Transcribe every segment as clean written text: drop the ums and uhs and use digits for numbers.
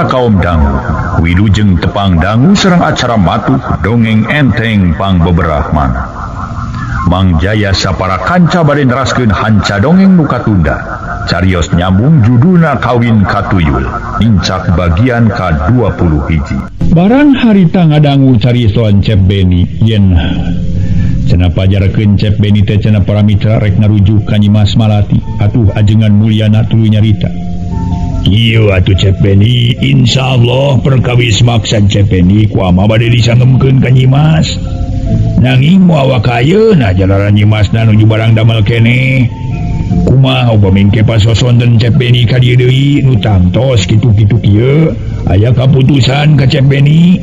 para kaum dangu, wilujeng tepang dangu sareng acara matuh dongeng enteng pang beberahmana. Mang Jaya sapara kanca bade neraskeun hanca dongeng nu katunda. Carios nyambung judulna Kawin Katuyul, nincak bagian ka-21. Barang harita ngadangu cariosan Cep Beni yen cenah pajarkeun Cep Beni teh cenah para mitra rek ngarujuk ka Nyimas Malati, atuh ajengan mulyana tuluy nyarita. Ieu atuh Cep Beni, insyaallah perkawis maksad Cep Beni ku ama bade disangemkeun ka Nyimas. Nanging moal awak ayeuna jalaran Nyimasna nuju barang damel keneh. Kumaha upami engke pasosonten Cep Beni ka dieu deui nu tangtos kitu-kitu kieu aya kaputusan ka Cep Beni.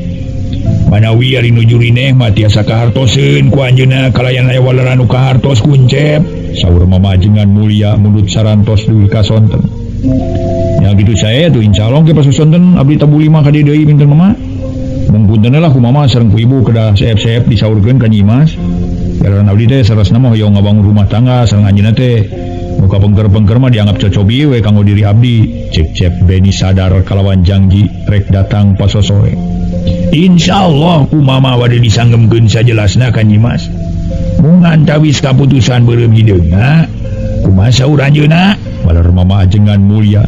Manawi ari nuju rineh mah tiasa kahartoseun ku anjeunna kalayan aya waleran nu kahartos ku Encep. Saur mama ajengan mulia mundut sarantos dugi ka sonten. Ya gitu saya tuh insyaallah ke pasosonten abdi tabu lima ka dieu deui minten mama. Mung punten lah ku mama sareng ku ibu kedah seep-seep disaurkeun ka Nyimas. Jalaran abdi teh sarasna mah hoyong ngabangun rumah tangga sareng anjeunna teh. Muka pengker-pengker mah dianggap cocobi we kanggo diri abdi. Cek Cep Beni sadar kalawan janji rek datang pasosore. Insyaallah ku mama bade disanggemkeun sajelasna ka Nyimas. Mung antawis kaputusan beureum hideungna kumaha saur anjeunna? Balar mama ajengan mulia.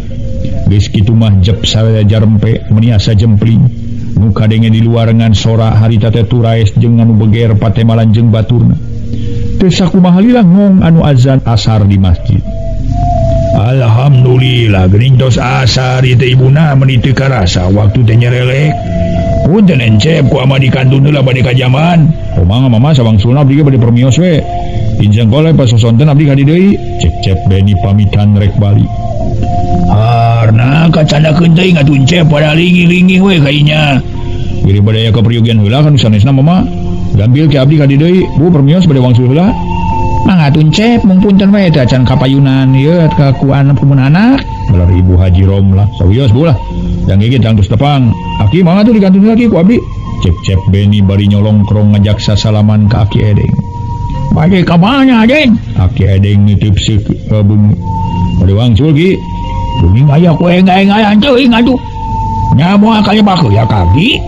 Geus kitu mah jep saya jarempe meni asa jempling. Nu kadenge di luar ngan sora harita teh turaes jeung anu beger patemalan jeung baturna. Teu sakumaha lila ngong anu azan asar di masjid. Alhamdulillah geuning tos asar ieu teh ibuna meuni teu karasa waktu teh nyerelek. Punten Encep ku ama dikantun heula bade ka jaman. Kumaha mama sawangsulna abdi ge bade permios we. Injeng kole pasosonten abdi ka dieu deui. Cek Cep Beni pamitan rek balik. Harna kacandakeun teuing atuh Encep pada lingi-lingi we kainya. Giri bade aya kapriogian heula kan sanesna mama. Gambil ke abdi ka dieu deui, Bu permios bade wangsul heula. Mangga atuh Encep mung punten we teh acan kapayunan ieu ka ku anak kumun anak. Balar Ibu Haji Romlah, sawios Bu lah. Yang gigi tangtus tepang. Aki mangga tuh dikantun lagi ku abdi. Cep Cep Beni bari nyolongkrong ngajak sasalaman ka Aki Edeng. Bade ka mana, Den? Aki Edeng nitip seuk beungeut. Bade wangsul ki. Beuning aya ku engga-engga teuing atuh. Nya moal ka nyebakeun ya ka abdi.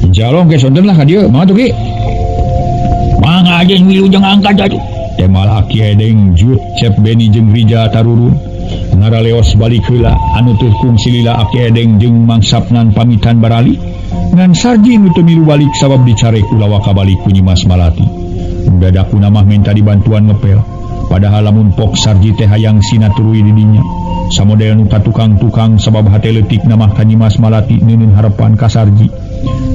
Insyaallah ke sonten lah ka dieu, mangga tuh ki. Mangga jeung wilujeng angkat atuh. Temal Aki Edeng jut Cep Beni jeung Rija tarurun. Ngaraleos balik heula anu teu kungsi lila Aki Edeng jeung Mang Sapnan pamitan barali. Ngan Sarji nu teu milu balik sabab dicarek ulah waka balik ku Nyimas Malati. Dadakuna mah minta dibantuan ngepel. Padahal lamun pok Sarji teh hayang sina tuluy di dinya. Samodel nu ka tukang-tukang sabab hate leutik namah ka Nyimas Malati neuneun harepan ka Sarji.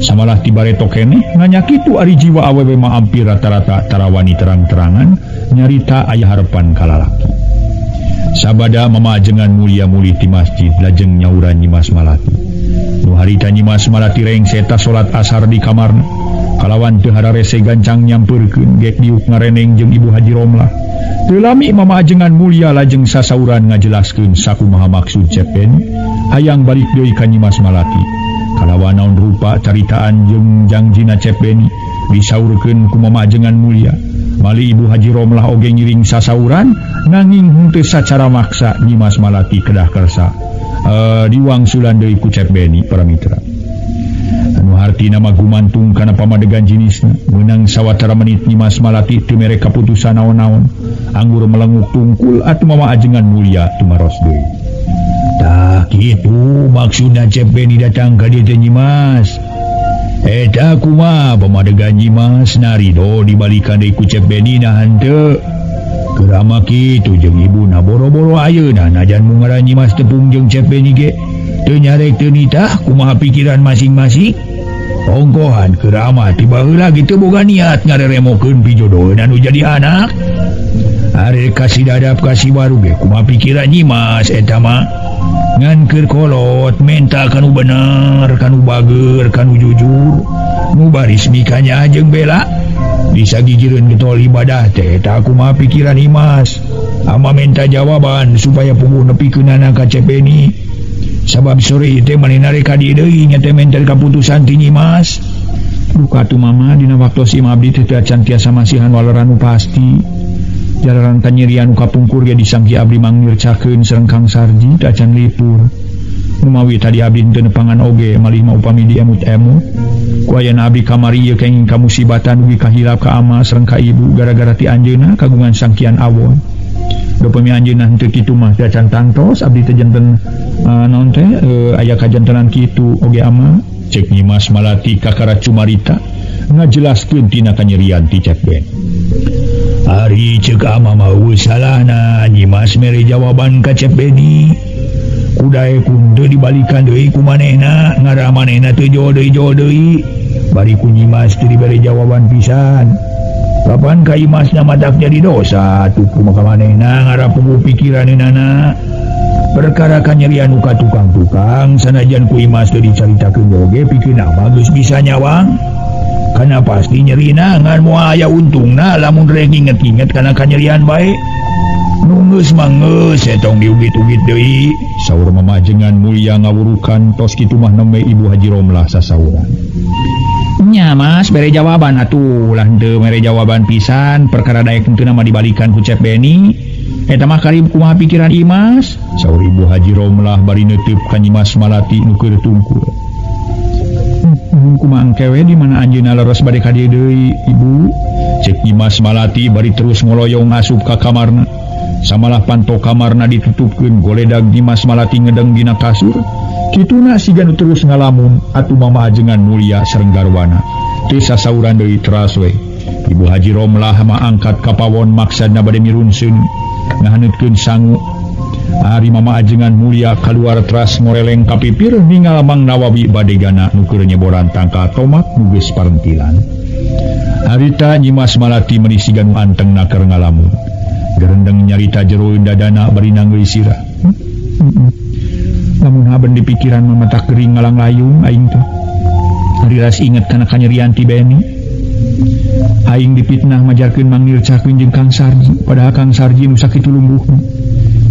Samalah tibareto keneh nganya kitu ari jiwa awewe mah ampir rata-rata tarawani terang-terangan nyarita aya harepan ka lalaki. Sabada mama ajengan mulia mulih ti masjid lajeng nyauran Nyimas Malati. Nu harita Nyimas Malati rengse ta salat asar di kamarna. Kalawan teu hararese gancang nyampeurkeun gek diuk ngareneng jeung Ibu Haji Romlah. Teu lami mama ajengan mulia lajeng sasauran ngajelaskeun sakumaha maksud Cep Beni hayang balik deui ka Nyimas Malati. Kalawan naon rupa caritaan jeung jangjina Cep Beni disaurkeun ku mama ajengan mulia. Mali Ibu Haji Romlah oge ngiring sasauran nanging henteu sacara maksa Nyimas Malati kedah kersa diwangsulan deui ku Cep Beni para mitra. Anu hartina mah gumantung kana pamadegan jinisna meunang sawatara menit Nyimas Malati teu mere kaputusan naon-naon anggur melenguk tungkul atuh mama ajengan mulia tumaros deui. Tah kitu maksudna Cep Beni datang ka dieu teh Nyimas. Eta kumaha pamadegan Nyimas narido dibalikan deui ku Cep Beni nah henteu. Kerama kitu jeung ibuna boro-boro ayeuna najan mun ngaran Nyimas tepung jeung Cep Beni ge teu nyarek teu nitah kumaha pikiran masing-masing. Ongkohan kerama tiba heula kitu boga niat ngareremokeun pijodoheun anu jadi anak. Ari kasih dadap kasih baru ge kumaha pikiran Nyimas eta mah. Ngan keur kolot menta kanu bener, kanu bager, kanu jujur. Nu baris mikanya jeung bela. Bisa gigireun getol ibadah teh eta kumaha pikiran Nyimas. Ama menta jawaban supaya puguh nepikeunana ka Cep Beni. Sabab sore teh manehna rek ka dieu deui nya teh menta kaputusan ti Nyimas. Duka atuh mama dina waktos imah abdi teh teu acan tiasa masihan waleran nu pasti. Jalaran kanyerian nu kapungkur ge disangki abdi mangmircakeun sareng Kang Sarji teu acan lipur. Numawi tadi abdi teu nepangan oge malih mah upami diemut-emut. Ku ayana abdi kamari ieu kenging kamusibatan dugi kahilap ka ama sareng ka ibu gara-gara ti anjeunna kagungan sangkian awon. Upami anjeunna henteu kitu mah teu acan tangtos abdi teh janten naon teh aya kajantenan kitu oge ama. Cek Nyimas Malati kakara cumarita ngajelaskeun tina kanyerian ti Cep Ben. Ari cek ama mah eueuh salahna Nyimas mere jawaban ka Cep Beni. Kudae kun teu dibalikan deui ku manehna, ngarah manehna teu jauh deui. Bari ku Nyimas teu dibere jawaban pisan. Kapan ka Imasna matak jadi dosa tuh kumaha manehna ngarah puguh pikiraneunana. Perkara kanyerian ka tukang-tukang sanajan ku Imas teu dicaritakeun oge pikeun mah geus bisa nyawang. Kana pasti nyerina ngan moal aya untungna lamun rek inget-inget kana kanyerian bae. Nu geus mah geus etong diugit-ugit deui. Saur mamajengan Mulya ngawurukan tos kitu mah nembe Ibu Haji Romlah sasauran. Nya Mas bere jawaban atuh lah henteu mere jawaban pisan perkara daek henteu mah dibalikan ku Cep Beni. Eta mah karib kumaha pikiran Imas? Saur Ibu Haji Romlah bari neuteub ka Nyimas Malati nu keur tungkul. Kumaha engke we di mana anjeunna leres bade ka dieu deui Ibu? Cek Nyimas Malati bari terus ngoloyong asup ka kamarna. Samalah panto kamarna ditutupkeun goledag Nyimas Malati ngedeng dina kasur. Kituna siga nu terus ngalamun atuh mama ajengan Mulya sareng garwana. Teu sasauran deui teras we. Ibu Haji Romlah mah angkat ka pawon maksadna bade mirunseun ngahaneutkeun sangu. Ari mama ajengan Mulya kaluar teras ngoreleng ka pipir ningal Mang Nawawi badegana nu keur nyeboran tangkal tomat nu geus parentilan. Harita Nyimas Malati meuni siga nu antengna keur ngalamun. Gerendeng nyarita jero dadana bari nanggeui sirah. Lamun haben di pikiran mah mata kering ngalanglayung aing teh. Ari ras inget kana kanyerian ti Beni. Aing dipitnah majarkeun mangircakeun jeung Kang Sarji, padahal Kang Sarji nu sakitu lumbuhna.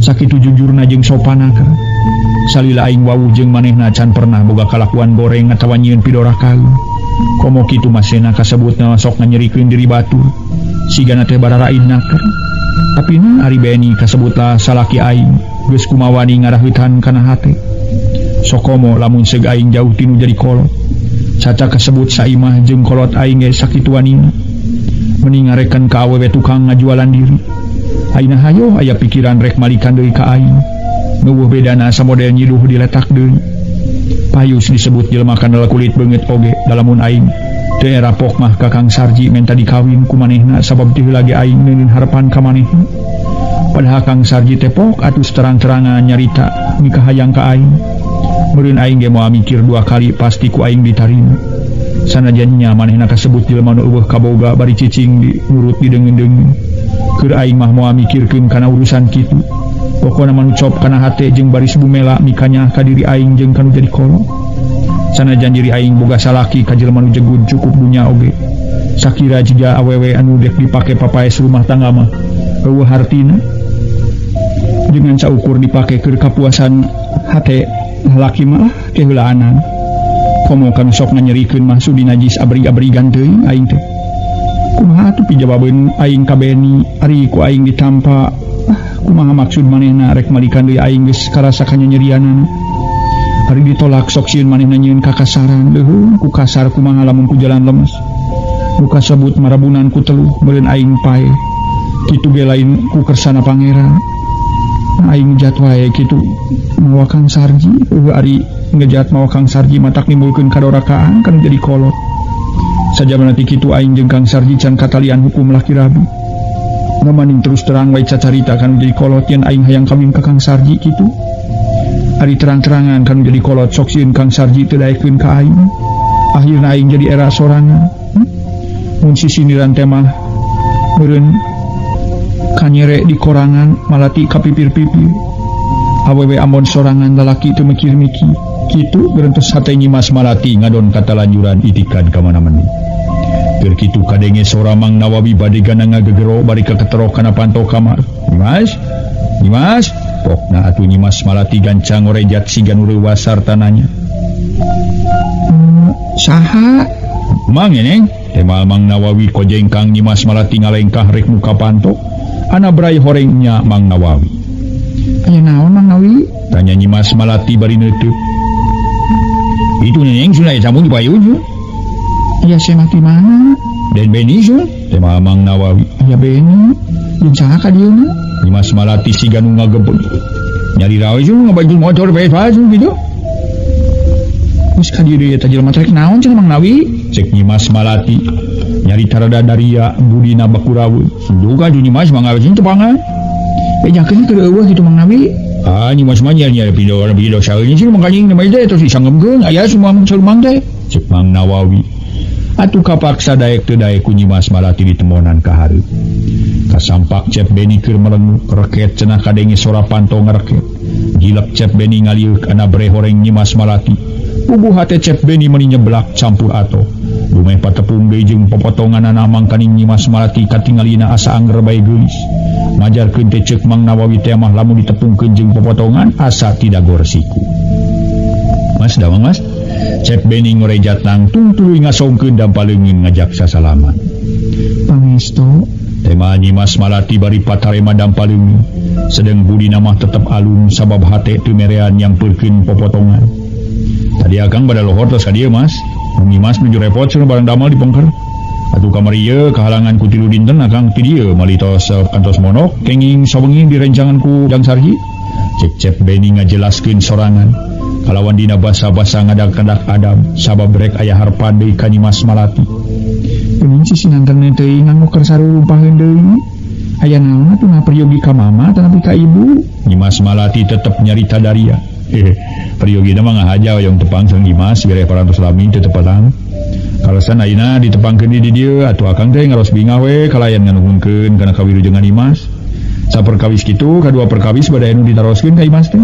Sakitu jujurna jeung sopana keur. Salila aing wawuh jeung manehna can pernah boga kalakuan goreng atawa nyieun pidorakaeun. Komo kitu masena kasebutna sok nganyerikeun diri batur. Sigana teh bararain naker. Tapi na ari Beni kasebutlah salaki aing geus kumawani ngaraheutan kana hate. Sokomo lamun seug aing jauh tinu jadi kolot. Caca kasebut saimah jeung kolot aing ge sakitu wanina. Mending ngarekan ka awewe tukang ngajualan diri. Aina hayo aya pikiran rek malikan deui ka aing. Nuwuh bedana samodel nyiduh diletak deui. Payus disebut jelema kana kulit beungeut oge dalamun aing. Teu rapok mah ka Kang Sarji menta dikawin ku manehna sabab teu heula ge aing neuneun harepan ka manehna. Padahal Kang Sarji teh pok atuh terang-terangan nyarita nikah hayang ka aing. Meureun aing ge moal mikir dua kali pasti ku aing ditarima. Sanajan nya manehna kasebut jelema nu eueuh kaboga bari cicing di nurut dideungeun-deungeun. Keur aing mah moal mikirkeun kana urusan kitu. Pokona mah nu cop kana hate jeung baris bumela mikanya ka diri aing jeung kanu jadi kolot. Sanajan diri aing boga salaki ka jelema nu jegun cukup dunya oge. Sakira jiga awewe anu dek dipake papaes rumah tangga mah eueuh hartina. Dengan saukur dipake keur kapuasan hate lalaki mah keheulaanan. Komo kanu sok nganyerikeun mah sudi najis abrig-abrigan teuing aing teh. Kumaha atuh pijawabeun aing ka Beni ari ku aing ditampa. Kumaha maksud manehna rek malikan deui aing geus karasa kanyanyerianana. Ari ditolak sok sieun manehna nyieun kakasaran leuheung ku kasar kumaha lamun ku jalan lemes. Nu kasebut marabunan ku teluh meureun aing pae. Kitu ge lain ku kersana pangeran. Aing ngejat wae kitu mawa Kang Sarji eueuh ari ngejat mawa Kang Sarji matak nimbulkeun kadorakaan kan jadi kolot. Sajabana ti kitu aing jeung Kang Sarji can katalian hukum laki rabi. Ngamaning terus terang wae cacarita kan jadi kolot yen aing hayang kawin ka Kang Sarji kitu. Ari terang-terangan kan jadi kolot sok sieun Kang Sarji teu daekeun ka aing. Akhirna aing jadi era sorangan. Mun sisindiran teh mah meureun kanyere di korangan malati ka pipir-pipir. Awewe ambon sorangan lalaki teu mikir-mikir. Kitu gerentos hate Nyimas Malati ngadon katalanjuran itikan ka mana-mana. Keur kitu kadenge sora Mang Nawawi badegana ngagegero bari kaketero kana panto kamar. Nyimas, Nyimas, pokna atuh Nyimas Malati gancang ngorejat siga nu reuwas sarta nanya. Saha? Mang eneng, temal Mang Nawawi kojengkang Nyimas Malati ngalengkah rek muka panto. Ana brai horengnya Mang Nawawi. Aya naon Mang Nawi? Tanya Nyimas Malati bari neuteuk. Itu neneng sudah aya sambung di payun sun. Aya semah di mana? Den Beni sun. Tema Mang Nawawi. Aya Beni. Jeung saha ka dieuna? Nyimas Malati siga nu ngagebeg. Nyari rawe sun ngabaju motor Vespa sun kitu. Geus ka dieu deui eta jelema rek naon cenah Mang Nawi? Cek Nyimas Malati. Nyari tarada daria budina bakuraweun. Juga Nyimas mangga sing tepangan. Bejakeun keur eueuh kitu Mang Nawi. Ah Nyimas mah nyari video saeunyeun sih mangkanying mah teh terus disangemkeun aya semua mang teh. Cek Mang Nawawi. Atuh kapaksa daek teu daek ku Nyimas Malati ditemonan ka hareup. Kasampak Cep Beni keur melengu reket cenah kadenge sora panto ngareket. Gilep Cep Beni ngalieuk kana bre horeng Nyimas Malati. Puguh hate Cep Beni meuni nyeblak campur atoh. Dumeh patepung deui jeung popotonganana mangkaning Nyimas Malati katingalina asa angger bae geulis. Majarkeun teh ceuk Mang Nawawi teh mah lamun ditepungkeun jeung popotongan asa tidagor siku. Mas damang Mas. Cep Beni ngorejat nangtung tuluy ngasongkeun dampaleungin ngajak sasalaman. Pangestu tema Nyimas Malati bari patarema dampaleungin. Sedeng budina mah tetep alun sabab hate teu merean nyampeurkeun popotongan. Tadi akang bada lohor tos ka dieu Mas. Nyimas nuju repot cenah barang damel dipengker. Atuh kamari ieu kahalangan ku 3 dinten akang ti dieu malitos kantos monok kenging sawengi direncangan ku Jang Sarji. Cek Cep Beni ngajelaskeun sorangan. Kalawan dina basa-basa ngadak-kadak adam sabab rek aya harepan deui ka Nyimas Malati. Geuning si sinanten teuing nganggo keur sarurumpaheun deui. Aya naon atuh ngaperyogi ka mama tanapi ka ibu? Nyimas Malati tetep nyarita daria. Peryogi mah ngahaja hoyong tepang sareng Nyimas bere parantos lami teu tepatang. Kalesan ayeuna ditepangkeun di dieu atuh akang teh ngaros bingah we kalayan nganuhunkeun kana kawilujengan Nyimas. Saperkawis kitu kadua perkawis bade anu ditaroskeun ka Imas teh.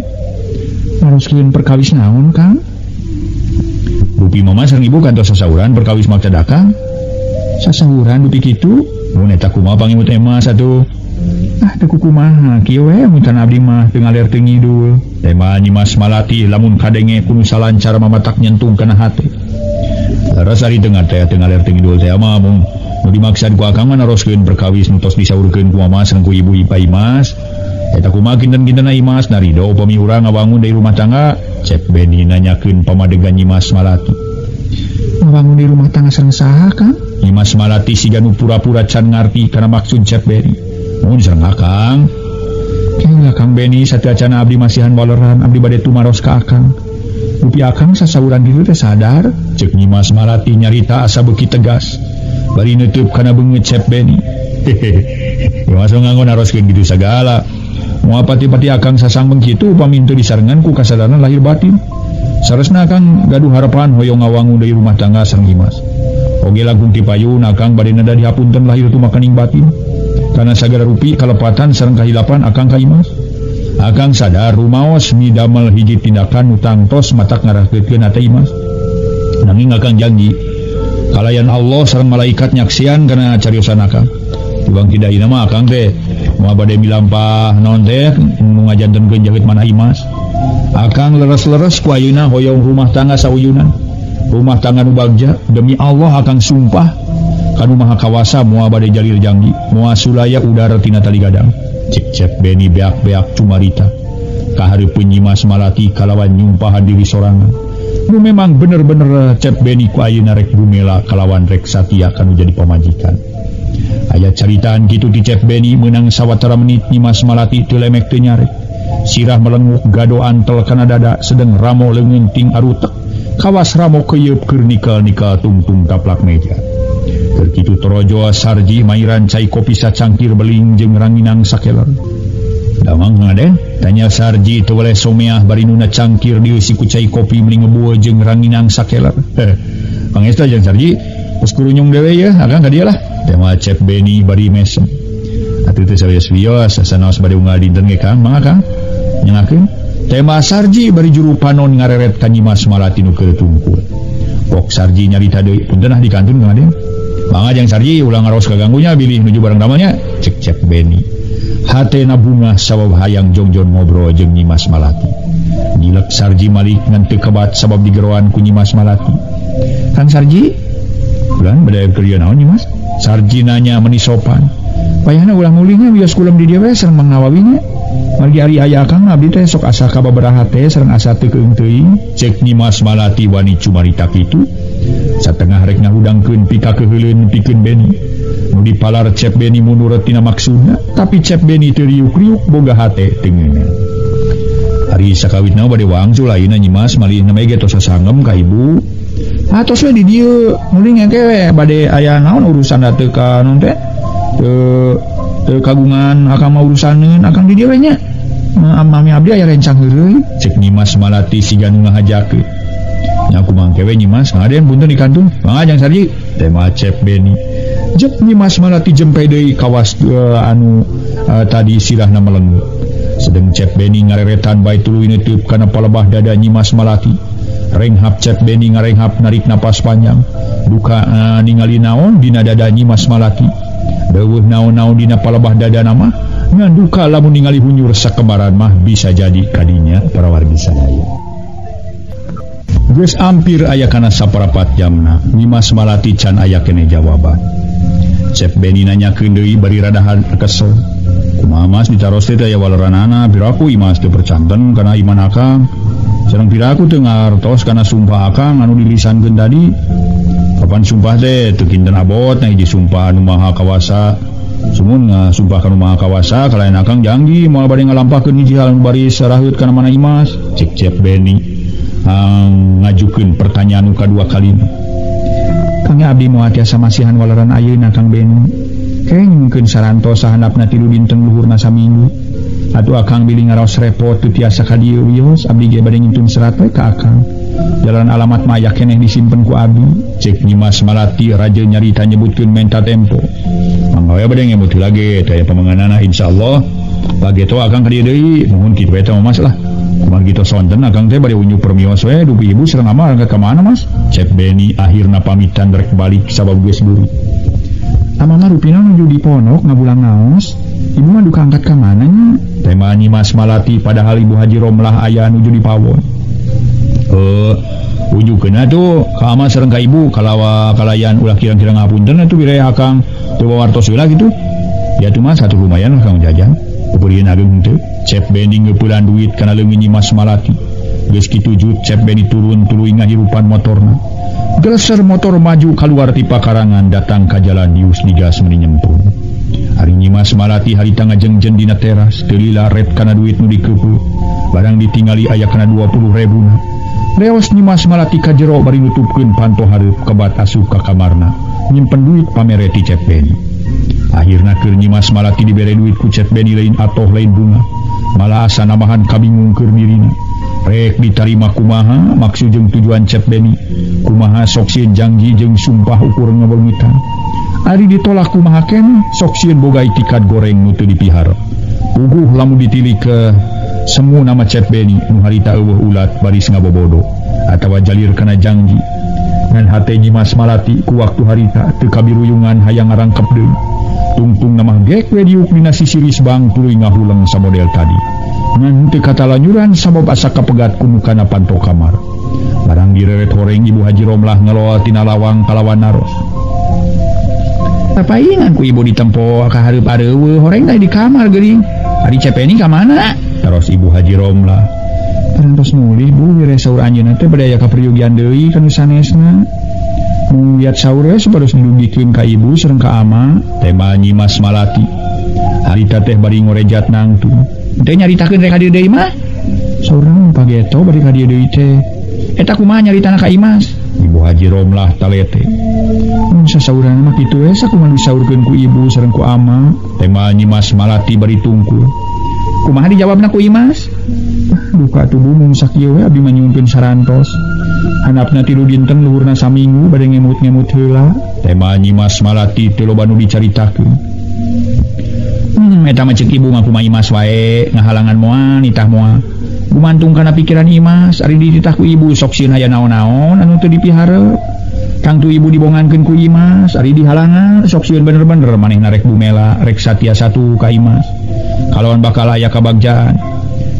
Naroskeun perkawis naon Kang? Dupi mama sareng ibu kantos sasauran perkawis maksad akang. Sasauran dupi kitu? Mun eta kumaha pangimut emas atuh? Ah teu kumaha kieu we mutan abdi mah teu ngaler teu ngidul. Tema Nyimas Malati lamun kadenge kudu salancar mamatak nyentung kana hate. Leres ari teu teh teu ngaler teu ngidul teh mah mung nu dimaksad ku akang mah naroskeun perkawis nu tos disaurkeun ku mama sareng ku ibu Ipa Imas. Eta kumaha kinten-kintenna Imas narido upami urang ngabangun deui rumah tangga? Cep Beni nanyakeun pamadegan Nyimas Malati. Ngabangun deui rumah tangga sareng saha Kang? Nyimas Malati siga nu pura-pura can ngarti kana maksud Cep Beni. Mun sareng akang. Keula Kang Beni sateuacanna abdi masihan waleran abdi bade tumaros ka akang. Dupi akang sasauran kitu teh sadar? Ceuk Nyimas Malati nyarita asa beuki tegas. Bari neuteub kana beungeut Cep Beni. Hehehe. Ieu mah nganggo naroskeun kitu sagala. Moal pati-pati akang sasangmeng kitu upami teu disarengan ku kasadaran lahir batin. Saresna akang gaduh harapan hoyong ngawangun deui rumah tangga sareng Imas. Oge langkung ti payun akang bade neda dihapunten lahir tumakaning batin. Kana sagala rupi kalepatan sareng kahilapan akang ka Imas. Akang sadar rumaos midamel hiji tindakan nu tangtos matak ngarahkeutkeun hate Imas. Nanging akang janji kalayan Allah sareng malaikat nyaksian kana cariosan akang. Tibang tidak mah akang teh moal bade milampah naon teh nu ngajantenkeun jaheut manah Imas. Akang leres-leres ku ayeuna hoyong rumah tangga sauyunan. Rumah tangga nu bagja demi Allah akang sumpah kanu maha kawasa moal bade jalir janggi moal sulaya udara tina tali gadang. Cek Cep Beni beak-beak cumarita kahareupeun Nyimas Malati kalawan nyumpahan diri sorangan. Nu memang bener-bener Cep Beni ku ayeuna rek gumela kalawan rek satia kanu jadi pamajikan. Aya caritaan kitu ti Cep Beni meunang sawatara menit Nyimas Malati teu lemek teu nyarek. Sirah melenguk gado antel kana dada sedeng ramo leungeun ting arutek. Kawas ramo keuyeub keur nikal-nikal tungtung taplak meja. Keur kitu torojo Sarji mairan cai kopi sacangkir beling jeung ranginang sakeler. Damang ngaden? Tanya Sarji teu weleh someah bari nuna cangkir dieusi ku cai kopi meuli ngebueul jeung ranginang sakeler. Pangesta jeung Sarji geus kurunyung dewe ye akang ka dieu lah. Tema Cep Beni bari mesem. Atuh teu sawios-wios sanaos bade unggal dinten ge Kang, mangga Kang. Nyengakeun. Tema Sarji bari juru panon ngareret ka Nyimas Malati nu keur tungkul. Pok Sarji nyarita deui, punten ah dikantun Kang Aden. Mangga jang Sarji ulah ngaros kaganggunya bilih nuju barang damelnya. Cek Cep Beni. Hatena bungah sabab hayang jongjon ngobrol jeung Nyimas Malati. Nilek Sarji malik ngan teu kebat sabab digeroan ku Nyimas Malati. Kang Sarji, bulan bade keur naon Nyimas? Sarji nanya meni sopan. Payahna ulah mulihnya bios kulem di dieu we sareng Mang Nawawi nya. Margi ari aya akang abdi teh sok asa kababaraha teh sareng asa teu keung teuing. Cek Nyimas Malati wani cumarita kitu. Satengah rek ngahudangkeun pika keuheuleun pikeun Beni. Nu dipalar Cep Beni mundur tina maksudna, tapi Cep Beni teu riuk-riuk boga hate teu ngeunah. Ari sakawitna bade wangsul ayeuna Nyimas malih na ge tos sasangem ka ibu. Atos we di dieu muling engke we bade aya naon urusan teu ka naon teh? Teu kagungan akang mah urusaneun akang di dieu we nya. Mami abdi aya rencang heureuy. Cek Nyimas Malati siga nu ngahajakeun. Nya kumaha engke we Nyimas, ngaden punten di kantun. Mangga Jang Sarji. Teh mah Cep Beni. Jep Nyimas Malati jempe deui kawas anu tadi sirahna melengge. Sedeng Cep Beni ngareretan bae tuluy neuteub kana palebah dada Nyimas Malati. Renghap Cep Beni ngarenghap narik napas panjang. Duka ningali naon dina dada Nyimas Malati. Deueuh naon-naon dina palebah dada mah ngan duka lamun ningali hunyur sakembaran mah bisa jadi kadinya para wargi sadaya. Geus ampir aya kana saparapat jamna, Nyimas Malati can aya keneh jawaban. Cep Beni nanyakeun deui bari radahan kesel. Kumaha Mas ditaros teh aya waleranana, piraku Imas teu percanten kana iman akang. Sareng piraku teu ngartos kana sumpah akang anu dilisankeun tadi. Kapan sumpah teh teu kinten abot na hiji sumpah anu maha kawasa. Sumun sumpah kanu maha kawasa kalayan akang janji moal bade ngalampahkeun hiji hal anu bari saraheut kana mana Imas. Cek Cep Beni ngajukeun pertanyaan nu kadua kalina. Kang abdi moal tiasa masihan waleran ayeuna Kang Beni. Kengkeun sarantos sahandapna 3 dinten luhurna saminggu. Atuh akang bilih ngaraos repot teu tiasa ka dieu wios abdi ge bade ngintun serat we ka akang. Jalan alamat mah aya keneh disimpen ku abdi. Cek Nyimas Malati raja nyarita nyebutkeun menta tempo. Mangga we bade ngemut heula ge teh aya pamenganana insyaallah. Pageto akang ka dieu deui muhun kitu we teh Mas lah. Kumaha kitu sonten akang teh bade unyu permios we dupi ibu sareng ama angkat ka mana Mas? Cep Beni akhirna pamitan rek balik sabab geus buru. Ama mah rupina nuju di pondok ngabulang ngaos. Ibu mah duka angkat ka mana nya? Tema Nyimas Malati padahal Ibu Haji Romlah aya nuju di pawon. Unjukeun atuh ka ama sareng ka ibu kalawa kalayan ulah kirang-kirang ngapunten atuh bire akang teu wartos heula kitu. Ya tuh Mas atuh lumayan lah kang jajan. Peureun ageung teu. Cep Beni ngeupelan duit kana leungeun Nyimas Malati. Geus kitu jut Cep Beni turun tuluy ngahirupan motorna. Geleser motor maju kaluar ti pakarangan datang ka jalan dius digas meni nyemprung. Ari Nyimas Malati harita ngajengjen dina teras teu lila ret kana duit nu dikeupeut. Barang ditingali aya kana 20.000. Reos Nyimas Malati ka jero bari nutupkeun panto hareup kebat asup ka kamarna. Nyimpen duit pamere ti Cep Beni. Akhirna keur Nyimas Malati dibere duit ku Cep Beni lain atoh lain bunga. Malah asa nambahan kabingung keur dirina. Rek ditarima kumaha maksud jeung tujuan Cep Beni. Kumaha sok sieun janji jeung sumpah ukur ngabeungitan. Ari ditolak kumaha keneh sok sieun boga itikad goreng nu teu dipihara. Puguh lamun ditilik ke semu nama Cep Beni nu harita eueuh ulat baris ngabobodo atawa jalir kana janji. Ngan hate Nyimas Malati ku waktu harita teu kabiruyungan hayang ngarangkep deui. Tungtung nama gek we diuk dina sisiris bang tuluy ngahuleng samodel tadi. Ngan teu katalanyuran sabab asa kapegat ku mukana panto kamar. Barang direret horeng Ibu Haji Romlah ngeloa tina lawang kalawan naros. Papaingan ku ibu ditempo ka hareup areueuh horeng teh di kamar geuning. Ari Cep Beni ka mana? Taros Ibu Haji Romlah. Parantos mulih Bu wire saur anjeunna teh bade aya kapriyugian deui ka nu sanesna. Mung liat saur we supados didugikeun ka ibu sareng ka ama. Tema Nyimas Malati. Harita teh bari ngorejat nangtung. Teh nyaritakeun rek ka dieu deui mah? Saur naon pageto bari ka dieu deui teh. Eta kumaha nyaritana ka Imas? Ibu Haji Romlah talete. Mun sasauran mah kitu we sakumaha disaurkeun ku ibu sareng ku ama. Tema Nyimas Malati bari tungkul. Kumaha dijawabna ku Imas? Duka atuh bu mung sakieu we abdi mah nyuhunkeun sarantos. Handapna 3 dinten luhurna saminggu bade ngemut-ngemut heula. Tema Nyimas Malati teu loba nu dicaritakeun. Eta mah ceuk ibu mah kumaha Imas wae ngahalangan moal nitah moal. Gumantung kana pikiran Imas ari dititah ku ibu sok sieun aya naon-naon anu teu dipiharep. Kang tu ibu dibongankeun ku Imas ari dihalangan sok sieun bener-bener manehna rek bumela rek satia satu ka Imas. Kalawan bakal aya kabagjaan.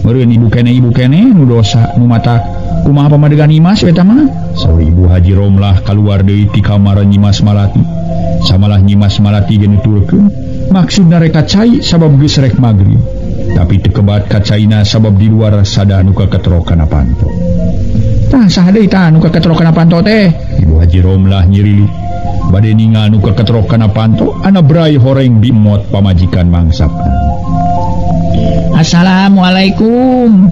Meureun ibu keneh nu dosa nu matak kumaha pamadegan Imas eta mah. Saur Ibu Haji Romlah kaluar deui ti kamar Nyimas Malati. Samalah Nyimas Malati ge nuturkeun maksudna rek cai sabab geus rek magrib. Tapi teu kebat ka caina sabab di luar sada anu kaketro kana panto. Tah saha deui tah anu kaketro kana panto teh? Ibu Haji Romlah nyirili. Bade ningal anu kaketro kana panto ana brai horeng bimot pamajikan mangsapna. Assalamualaikum.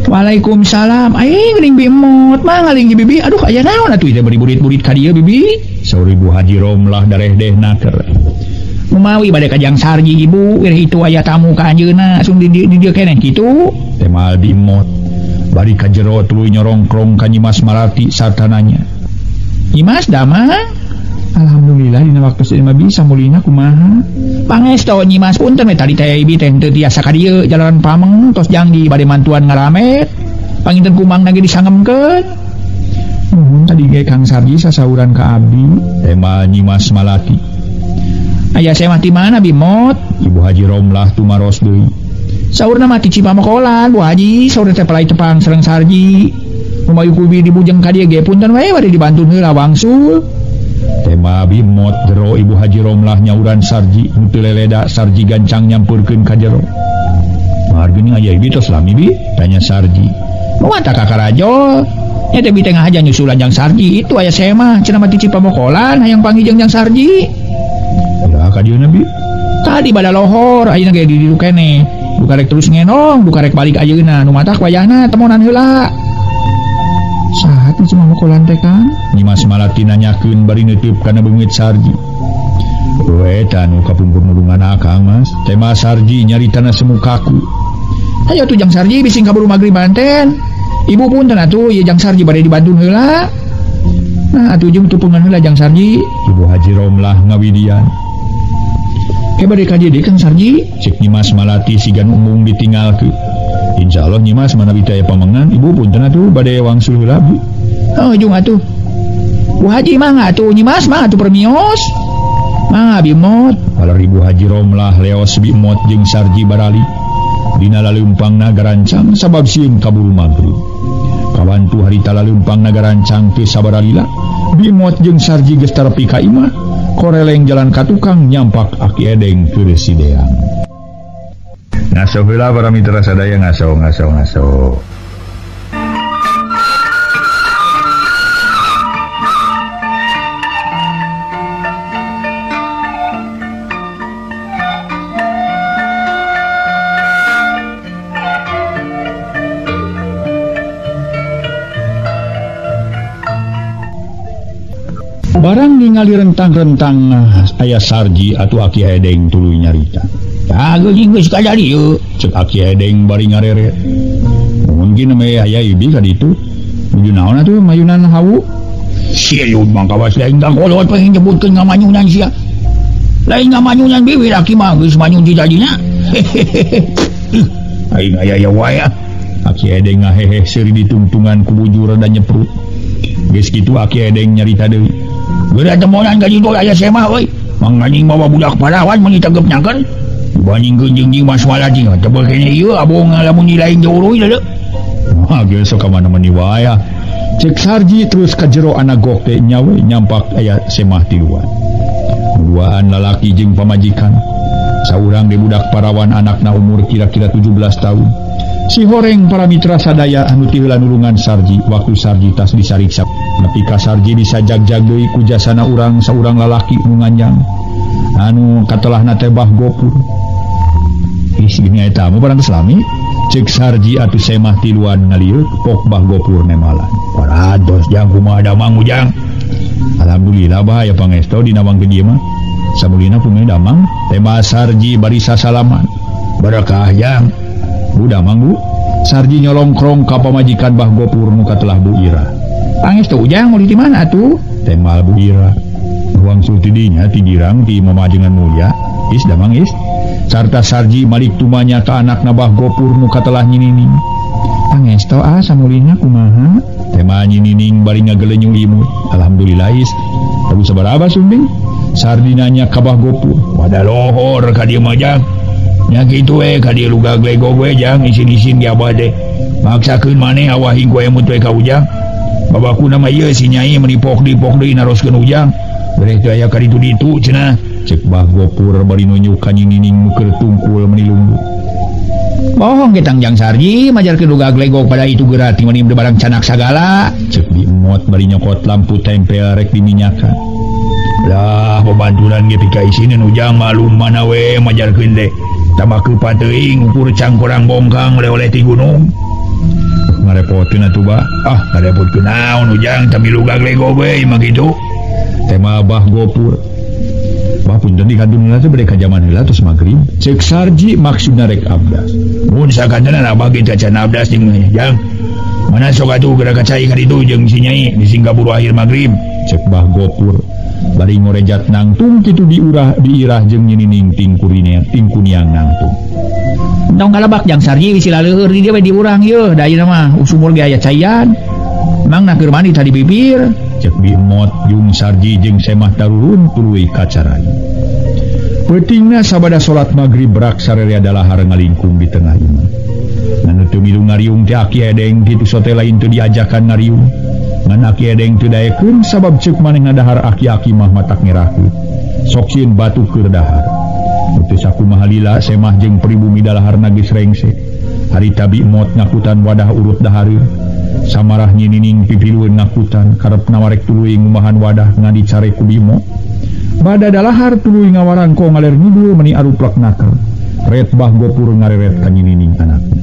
Waalaikumsalam. Aing geuning bimot mah ngaling di bibi. Aduh aya naon atuh teh bari burit-burit ka dieu bibi? Saur Ibu Haji Romlah darehdeh naker. Mumawi bade ka Jang Sarji ibu, wirih itu aya tamu ka anjeunna sung di dieu keneh kitu. Temal bimot. Bari ka jero tuluy nyorongkrong ka Nyimas Malati sarta nanya. Nyimas damang? Alhamdulillah dina waktu ieu mah bisa mulihna kumaha? Pangesto Nyimas punten we tadi teh ibi teh teu tiasa ka dieu jalanan pameng tos janggi bade mantuan ngaramet. Panginten kumangna ge disangemkeun. Nuhun tadi ge Kang Sarji sasauran ka abdi. Temal Nyimas Malati. Aya saya mati mana bimot? Ibu Haji Romlah tumaros deui. Saurna mati Cipamokolan Bu Haji, saurna teh pelai tepang sareng Sarji. Lumayu kubi dibujeng ka dieu ge punten we bade dibantun heula wangsul. Tema bimot jero Ibu Haji Romlah nyauran Sarji, nu teu leleda Sarji gancang nyampeurkeun ka jero. Mar geuning aya ibi tos lami bi? Tanya Sarji. Moal tah kakarajo. Nya teh bi teh ngahaja nyusulan Jang Sarji, itu aya saya mah cenah mati Cipamokolan hayang panggih jeung Jang Sarji. Ya ka dieu bi? Tadi bada lohor ayeuna ge di ditu keneh. Duka rek terus ngenong, duka rek balik ayeuna nu matak wayahna temonan heula. Saha teh Cipamokolan teh Kang? Nyimas Malati nanyakeun bari neuteub kana beungeut Sarji. Eta nu kapungkur nulungan akang Mas. Tema Sarji nyaritana semu kaku. Hayo tuh Jang Sarji bising kaburu magrib banten. Ibu punten atuh ieu Jang Sarji bade dibantun heula. Nah atuh jeung tupungan heula Jang Sarji. Ibu Haji Romlah ngawidian. Ke bade ka dieu Kang Sarji? Cek Nyimas Malati sigan umum ditinggalkeun. Insyaallah Nyimas manawi teh aya pamengan ibu punten atuh bade wangsul heula Bu. Oh jeung atuh. Bu Haji mangga atuh Nyimas mah atuh permios. Mangga bimot. Palar Ibu Haji Romlah leos bimot jeung Sarji barali. Dina laleumpangna garancang sabab sieun kaburu magrib. Kawantu harita laleumpangna garancang teu sabaralila. Bimot jeung Sarji geus tarepi ka imah. Koreleng jalan ka tukang nyampak Aki Edeng keur sideang. Ngaso heula para mitra sadaya ngaso ngaso ngaso. Barang ningali rentang-rentang aya Sarji atuh Aki Edeng tuluy nyarita. Tah geuning geus ka dieu, ceuk Aki Edeng bari ngareret. Mungkin mah aya ibi ka ditu. Nuju naon atuh mayunan hawu? Sieun mah kawas lain kang kolot pengen nyebutkeun ngamanyunan sia. Lain ngamanyunan bibi laki mah geus manyun ti tadina. Aing aya ya wae. Aki Edeng ngahehe seuri ditungtungan ku bujur da nyeprut. Geus kitu Aki Edeng nyarita deui. Geura temonan ka ditu aya semah euy. Manganing mawa budak parawan meuni tegep nyakeun. Dibandingkeun jeung Nyimas Malati mah teu keneh ieu abong lamun lain jauh deui. Wah, geus sok ka mana-mana wae. Cek Sarji terus ka jero ana gok teh nyawe nyampak aya semah tiluan. Duaan lalaki jeung pamajikan. Saurang de budak parawan anakna umur kira-kira 17 tahun. Si horeng para mitra sadaya anu ti heula nulungan Sarji waktu Sarji tas disariksa. Nepi ka Sarji bisa jag-jag deui ku jasana urang saurang lalaki nu nganjang. Anu katelahna teh Bah Gopur. Ih gini eta mah parantos lami. Cek Sarji atuh semah tiluan ngalieu pok Bah Gopur nemalan. Parantos jang kumaha damang ujang. Alhamdulillah bah aya pangesto dina wangkeun ieu mah. Samulina kumaha damang tema Sarji bari sasalaman. Barakah jang. Bu damang Bu. Sarji nyolongkrong ka pamajikan Bah Gopur nu katelah Bu Ira. Pangestu ujang mulih di mana atuh? Temal Bu Ira. Wangsul ti dinya ti girang ti mamajengan mulya. Is damang is. Sarta Sarji malik tumanya ka anakna Bah Gopur nu katelah Nyi Nining. Pangestu ah samulina kumaha? Tema Nyi Nining bari ngagelenyung imut. Alhamdulillah is. Tabu sabaraha sumbing? Sardi nanya ka Bah Gopur. Pada lohor ka dieu mah jang. Nya kitu we ka dieu lugag legog we jang isin-isin ge abah teh. Maksakeun maneh awahing ku emut we ka ujang. Babakuna mah ieu si nyai meuni pok deui naroskeun ujang. Bereh teu aya ka ditu-ditu cenah. Cek Bah Gopur bari nunjuk ka Nyi Nining nu keur tungkul meuni lungguh. Bohong getang Jang Sarji majarkeun nu gaglegog pada itu geura ti meuni barang canak sagala. Ceuk Bi Emot bari nyokot lampu tempel rek diminyakan. Lah babanturan ge pika isineun Ujang malum mana we majarkeun teh. Tambah keupat teuing ukur cangkorang bongkang oleh-oleh ti gunung. Ngarepoteun atuh bah. Ah, ngarepotkeun naon Ujang tamilu gaglegog we mah kitu. Tema Bah Gopur. Bah punten di kantun heula teh bade ka jaman heula tos magrib. Ceuk Sarji maksudna rek abdas. Mun sakantenan abah ge cacan abdas jeung Jang. Mana sok atuh geura ka cai ka ditu jeung si Nyai di Singapura akhir magrib. Ceuk Bah Gopur. Bari ngorejat nangtung kitu diurah diirah jeung nyinining tingkuniang nangtung. Entong kalebak Jang Sarji bisi laleuheur di dieu we diurang yeuh da ayeuna mah sumur ge aya caian. Mang na keur mandi tadi bibir. Ceuk Bi Emot jeung Sarji jeung Semah tarurun tuluy ka carai. Peutingna sabada salat magrib brak sarerea dalahar ngalingkung di tengah imah. Ngan teu milu ngariung teh Aki Edeng kitu sote lain teu diajakan ngariung. Ngan Aki Edeng teu daekeun sabab ceuk manehna dahar aki-aki mah matak ngerakeun. Sok sieun batu keur dahar. Teu sakumaha lila Semah jeung pribumi dalaharna geus rengse. Harita Bi Emot ngakutan wadah urut dahareun. Samarah nyinining pipilueun ngakutan karepna warek tuluy ngumahan wadah ngan dicare ku Bi Emot. Bada dalahar tuluy ngawarangko ngaler ngidul meni aruplak naker. Ret Bah Gopur ngareret ka nyinining anakna.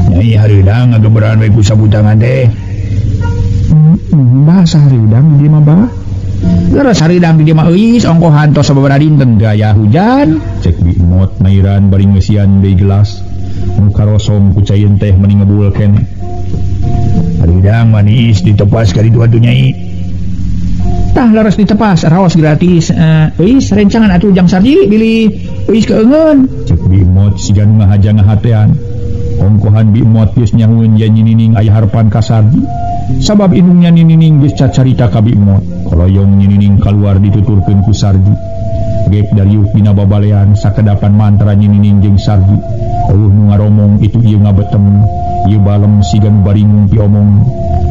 Nyai hareudang ngageberan we ku sabutangan teh. Bah sahareudang di dieu mah bah. Leres hareudang di dieu mah euis ongkohan tos sababaraha dinten teu aya hujan. Cek Bi Emot mairan bari ngeusian deui gelas. Nu karosong ku caieun teh meni ngebul keneh. Hareudang manis ditepas ka ditu atuh Nyai. Tah leres ditepas raos gratis. Euis rencangan atuh Jang Sarji bilih euis keungeun. Cek Bi Emot siga nu ngahaja ngahatean. Ongkohan Bi Emot geus nyahueun yen nyinining aya harepan ka Sarji. Sabab indungnya nyinining geus cacarita ka Bi Emot. Koloyong nyinining kaluar dituturkeun ku Sarji. Gek dariuk dina babalean sakedapan mantra nyinining jeung Sarji. Eueuh nu ngaromong itu ieu ngabetem, ieu balem siga nu baringung piomong.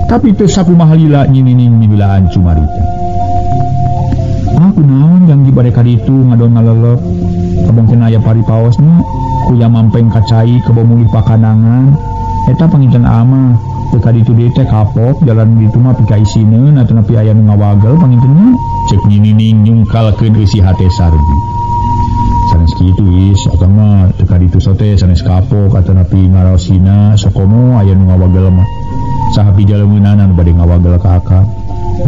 Tapi teu sakumaha lila nyinining mibilaan cumarita. Ah kunaon jang bade ka ditu ngadon ngalelep. Kabongkeun aya paripaosna, kuya mampeng ka cai kebo mulih pakanangan. Eta panginten ama teu ka ditu deui teh kapok jalan ditu mah pika isineun atawa aya nu ngawagel pangintenna. Ceuk nyinining nyungkalkeun eusi hate Sarji. Sanes kitu is akang mah teu ka ditu sote sanes kapok atawa ngaraosina sokomo aya nu ngawagel mah. Saha pijaleumeunana nu bade ngawagel ka akang.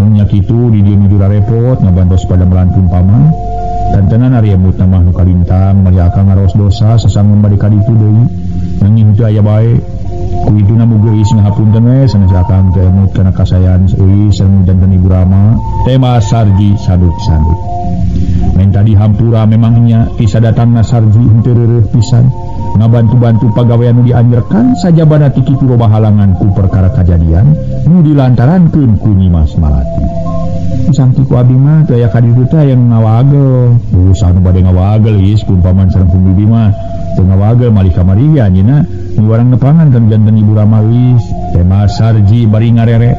Mun nya kitu di dieu nuju rarepot ngabantos pada melantun paman. Tantenan ari emutna mah nu kalintang mari akang ngaraos dosa sasangun bade ka ditu deui. Nanging teu aya bae. Ku ituna muga euis ngahapunten we sanes akang teh emut kana kasayan euis sareng janten Ibu Rama. Tema Sarji saduk-saduk. Menta dihampura memangnya tisa datangna Sarji henteu reureuh pisan. Ngabantu-bantu pagawean nu dianjerkan sajabana ti kitu loba halangan ku perkara kajadian nu dilantarankeun ku Nyimas Malati. Sangki ku abi mah teu aya ka ditu teh aya nu ngawagel. Usaha nu bade ngawagel geus pun paman sareng pun bibi mah teu ngawagel malih kamari ge anjeunna miwarang nepangan kan janten Ibu Rama euis. Tema Sarji bari ngarere.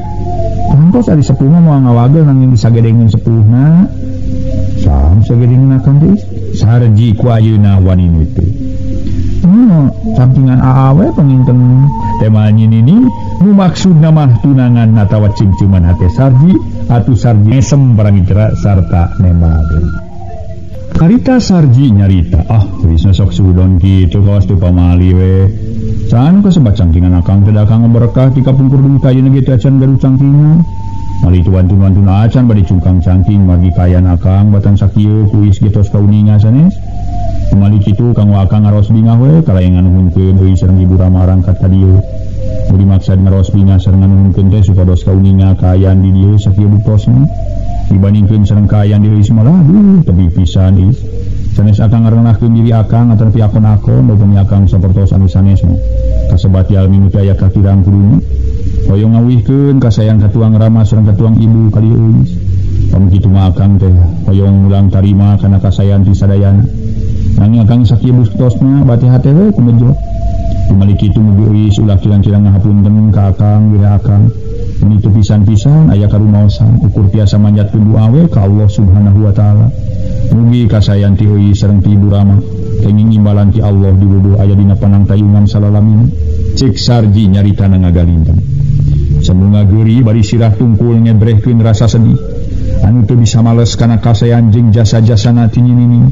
Tangtos ari sepuh mah moal ngawagel nanging disagedengeun sepuhna. Saha sagedengeun akang teh? Sarji ku ayeuna wani teu. Sampingan aa we panginten. Tema nyinini nu maksudna mah tunangan atawa cimciman hate Sarji atuh Sarji mesem barang gerak sarta nembak deui. Karita Sarji nyarita, ah geus sok sudon kitu kawas teu pamali we. Can kasebat cangkingan akang teh akang berkah ti kapungkur dugi ka ayeuna ge teh acan gaduh cangkingan. Mali itu wantun-wantun acan bade cungkang cangking margi kaayaan akang batan sakieu kuis ge tos kauninga sanes. Kumali kitu kanggo akang ngaros bingah we kalayangan nuhunkeun euy sareng Ibu Rama rangkat ka dieu. Nu dimaksad ngaros bingah sareng nganuhunkeun teh supados kauninga kaayaan di dieu sakieu buktosna. Dibandingkeun sareng kaayaan di euy malah aduh tebih pisan is. Sanes akang ngarenahkeun diri akang atawa akon-akon upami akang sapertos anu sanes mah. Kasebat jalmi nu teu aya kakirang kuduna. Hoyong ngawihkeun kasayang katuang Rama sareng katuang ibu ka dieu euy. Pami kitu mah akang teh hoyong mulang tarima kana kasayan ti sadayana. Nanging akang sakieu buktosna bati hate we kumejo. Kumali kitu mugi euis ulah kirang-kirang ngahapunten ka akang we akang. Meni teu pisan-pisan aya karumaosan ukur tiasa manjatkeun doa we ka Allah Subhanahu wa taala. Mugi kasayan ti Euis sareng ti Ibu Rama kenging imbalan ti Allah dibubuh aya dina panangtayungan salalamina. Cek Sarji nyaritana ngagalintang. Sembunga geuri bari sirah tungkul ngebrehkeun rasa sedih anu teu bisa males kana kasayan jeung jasa-jasana ti Nyi Nining.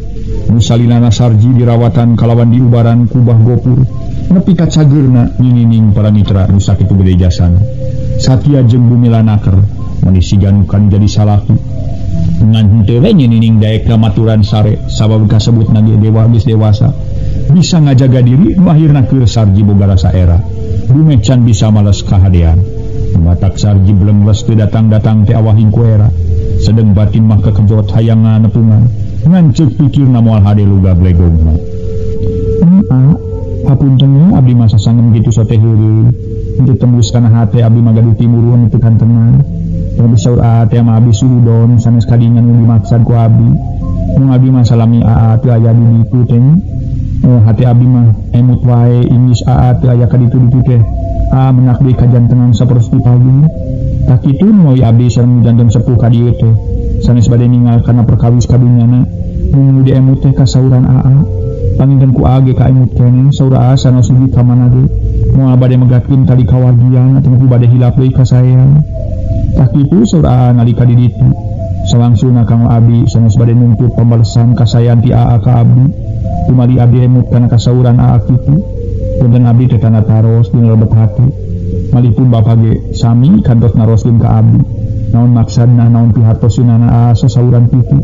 Nu salilana Sarji dirawatan kalawan diubaran ku Bah Gopur nepi ka cageurna Nyi Nining para mitra nu sakitu gede jasana. Satya jeung bumi lanaker mani siganukan jadi salaki. Ngan henteu we Nyi Nining daek maturan sare sabab kasebutna ge dewa geus dewasa. Bisa ngajaga diri nu akhirna keur Sarji boga rasa era. Dume can bisa males kahadean. Matak Sarji belengles teu datang-datang teh awahing ku era. Sedeng batin mah kekejot hayang nganepungan. Ngan ceuk pikirna moal hade luga blegongna. Hapunten abdi mah sasangem kitu sote heureun. Henteu tembus kana hate abdi mah gaduh timurun teu kantenan. Tapi saur aa teh mah abdi suudon sanes kadingan nu dimaksad ku abdi. Mun abdi mah salami aa teu aya di ditu teh. Hate abdi mah emut wae ingis aa teu aya ka ditu-ditu teh. Aa menak deui kajantenan sapertos di pagi. Tah kitu moy abdi sareng janten sepuh ka dieu teh. Sanes bade ningal kana perkawis kadunyana. Mun nu diemut teh kasauran aa. Panginten ku aa ge kaemut keneh saur aa sanes dugi ka mana ge. Moal bade megatkeun tali kawargian atawa bade hilap deui ka saean. Tah kitu saur aa nalika di ditu. Salangsunna kanggo abdi sanes bade nuntut pambalesan kasaean ti aa ka abdi. Tumali abdi emut kana kasauran aa kitu. Punten abdi teh tanda taros dina lebet hati. Malipun bapa ge sami kantos naroskeun ka abdi. Naon maksadna naon pihartosunana aa sasauran kitu.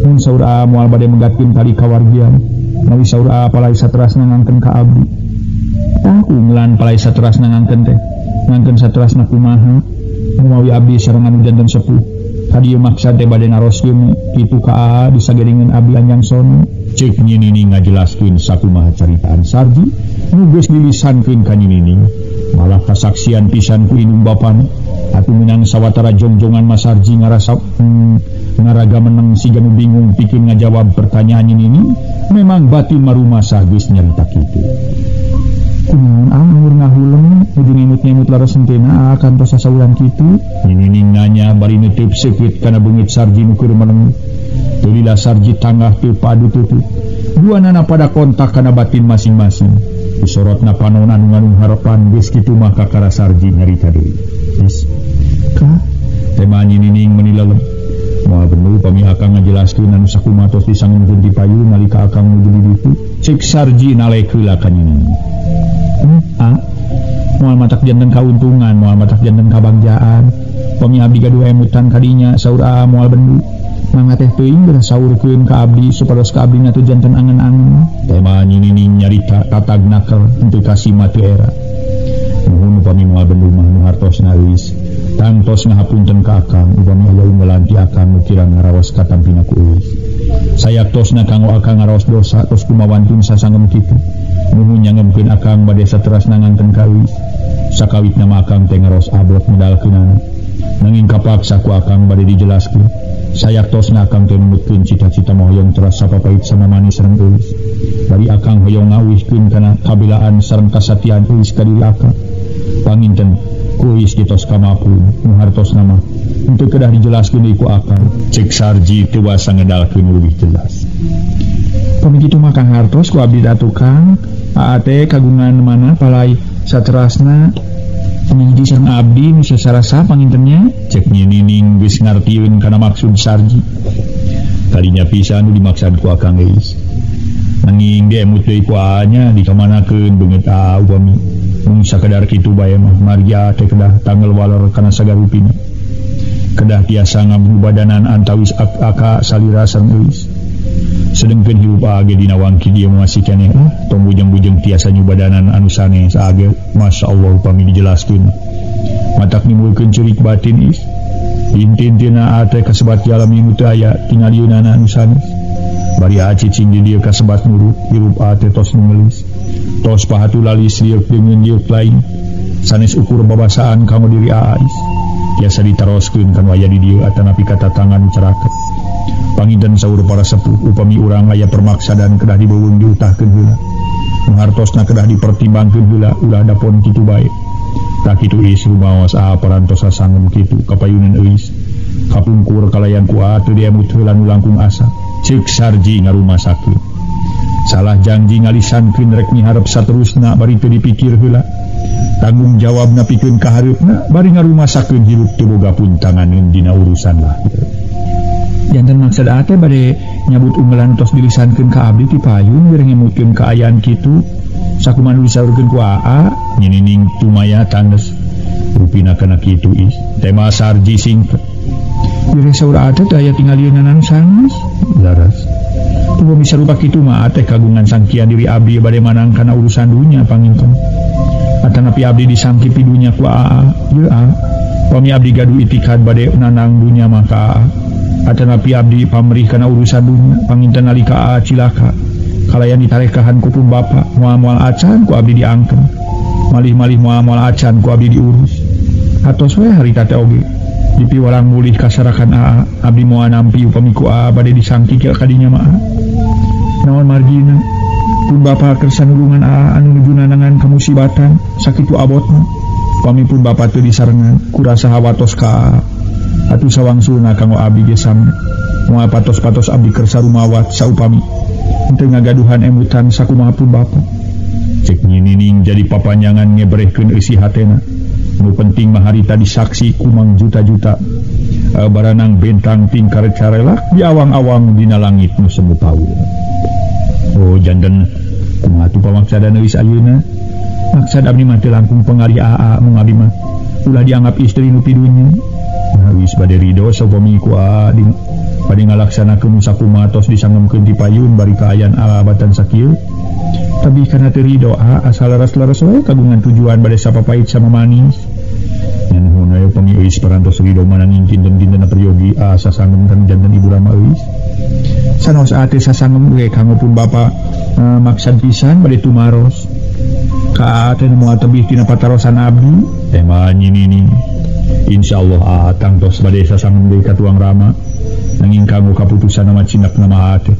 Mun saur aa moal bade megatkeun tali kawargian. Mawi saur aa palai saterasna ngangkeun ka abdi. Tah unglan palai saterasna ngangkeun teh. Ngangkeun saterasna kumaha? Mawi abdi sareng anu janten sepuh. Kadieu maksad teh bade naroskeun kitu ka aa disageringeun abdi anjang sono. Ceuk Nyi Nining ngajelaskeun sakumaha caritaan Sarji nu geus dilisankeun ka Nyi Nining. Malah kasaksian pisan ku indung bapana. Atuh meunang sawatara jongjongan mah Sarji ngarasa ngaraga meneng siga nu bingung pikeun ngajawab pertanyaan Nyi Nining. Memang batin marumasa geus nyarita kitu. Kunaon ah umur ngahuleng nuju ngemut-ngemut laras hentena ah kantos sasauran kitu. Nyi Nining nanya bari neuteub seukeut kana beungeut Sarji nu keur meneng. Teu lila Sarji tanggah teu padu tutup. Duanana pada kontak kana batin masing-masing. Disorotna panon anu nganung harapan geus kitu mah kakara Sarji nyarita deui. Geus ka tema Nyi Nining meuni lelem. Moal bendu pami akang ngajelaskeun anu sakumaha tos disangungkeun ti payun nalika akang nuju di ditu. Ceuk Sarji nalek heula ka Nyi Nining. Moal matak janten kauntungan, moal matak janten kabagjaan. Pami abdi gaduh emutan kadinya saur aa moal bendu. Mangga teh teuing geura saurkeun ka abdi supados ka abdina teu janten angen-angen. Tema Nyi Nining nyarita tatag naker henteu kasima teu era. Nuhun upami moal bendu mah nu hartosna euis. Tangtos ngahapunten ka akang upami aya unggelan ti akang nu kirang ngaraos katampina ku euis. Sayaktosna kanggo akang ngaraos dosa tos kumawantun sasangem kitu. Nuhun nyangemkeun akang bade saterasna ngangkeun ka euis. Sakawitna mah akang teh ngaraos ablot medalkeunana. Nanging kapaksa ku akang bade dijelaskeun. Sayaktosna akang teh numutkeun cita-cita mohoyong teras sapapait sama manis sareng euis. Bari akang hoyong ngawihkeun kana kabelaan sareng kasatiaan euis ka diri akang. Panginten ku euis kitos kamapun nu hartosna mah henteu kedah dijelaskeun deui ku akang. Ceuk Sarji teu wasa ngedalkeun leuwih jelas. Pami kitu mah Kang hartos ku abdi datukang aa teh kagungan mana palai saterasna pangingji sareng abdi nu sasarasa pangintennya. Ceuk Nyi Nining geus ngartieun kana maksud Sarji. Kalinya pisan nu dimaksad ku akang geus. Nanging diemut deui ku aa nya dikamanakeun beungeut aa upami mung sakadar kitu bae mah margi aa teh kedah tangel walor kana sagarupina. Kedah tiasa ngabubadanan antawis aka salira sareng euis. Sedengkeun hirup aa ge dina wangki dieu masih keneh tong bujeng-bujeng tiasa nyubadanan anu sanes aa ge masyaallah upami dijelaskeun. Matak nimbulkeun ceurik batin is. Inti-intina aa teh kasebat jalmi nu teu aya tingalieunana anu sanes. Bari aa cicing di dieu kasebat nurut hirup aa teh tos nu ngeulis. Tos pahatu lalis lieuk deungeun lieuk lain. Sanes ukur babasaan kanggo diri aa is. Tiasa ditaroskeun kana aya di dieu atanapi katatangan ceraket. Panginten saur para sepuh upami urang aya permaksadan kedah dibeuweung diutahkeun heula. Nu hartosna kedah dipertimbangkeun heula ulah dapon kitu bae. Tah kitu is rumaos aa parantos sasangem kitu kapayunan euis. Kapungkur kalayan ku aa teu diemut heula nu langkung asa. Ceuk Sarji ngarumasakeun. Salah janji ngalisankeun rek miharep saterusna bari teu dipikir heula. Tanggung jawabna pikeun ka hareupna bari ngarumasakeun hirup teu boga puntanganeun dina urusan lahir. Janten maksud ate bade nyabut unggelan tos dilisankeun ka abdi ti payun wireng ngemutkeun kaayaan kitu. Sakumaha nu disaurkeun ku Aa nyinining tumaya tandes. Rupina kana kitu is tema Sarji singket. Wireng saur ate teh aya tingalieunana sanes. Laras. Upami sarupa kitu mah teh kagungan sangkian diri abdi bade manang kana urusan dunya panginten. Atanapi abdi disangki pidunya ku Aa. Yeuh a. Pami abdi gaduh itikad bade nanang dunya mah ka Aa. Atanapi abdi pamrih kana urusan dunya panginten nalika Aa cilaka. Kalayan ditarekahan ku pun bapa moal-moal acan ku abdi diangkem. Malih-malih moal-moal acan ku abdi diurus. Atos we harita teh oge. Dipiwarang mulih kasarakan Aa, abdi moal nampi upami ku Aa bade disangki ka kadinya mah. Naon margina pun bapa kersa nulungan Aa anu nuju nanangan kamusibatan sakitu abotna. Pami pun bapa teu disarengan kurasa hawatos ka Aa. Atuh sawangsulna kanggo abdi ge sami. Moal patos-patos abdi kersa rumawat saupami henteu ngagaduhan emutan sakumaha pun bapa. Cek nyinining jadi papanjangan ngebrehkeun eusi hatena. Nu penting mah harita disaksi kumang juta-juta baranang bentang tingkar carelak di awang-awang dina langit nu semu paul. Oh janten kumaha tuh pamaksada euis ayeuna? Maksad abdi mah teu langkung pengalih Aa mung abdi mah ulah dianggap istri nu pidunya. Nah wis bade ridho sapami ku Aa di bade ngalaksanakeun sakumaha tos disangemkeun ti payun bari kaayaan Aa batan sakieu. Tapi kana teu ridho Aa asal leres-leres we kagungan tujuan bade sapapait sama manis. Nuhun we pami euis parantos ridho mananging kinten-kinten peryogi Aa sasangem kan janten ibu rama euis. Sanaos Aa teh sasangem we kanggo pun bapa maksad pisan bade tumaros. Ka Aa teh moal tebih tina patarosan abdi. Teh mah nyinining. Insyaallah Aa tangtos bade sasangem deui ka tuang rama. Nanging kanggo kaputusan nama cindak nama Aa teh.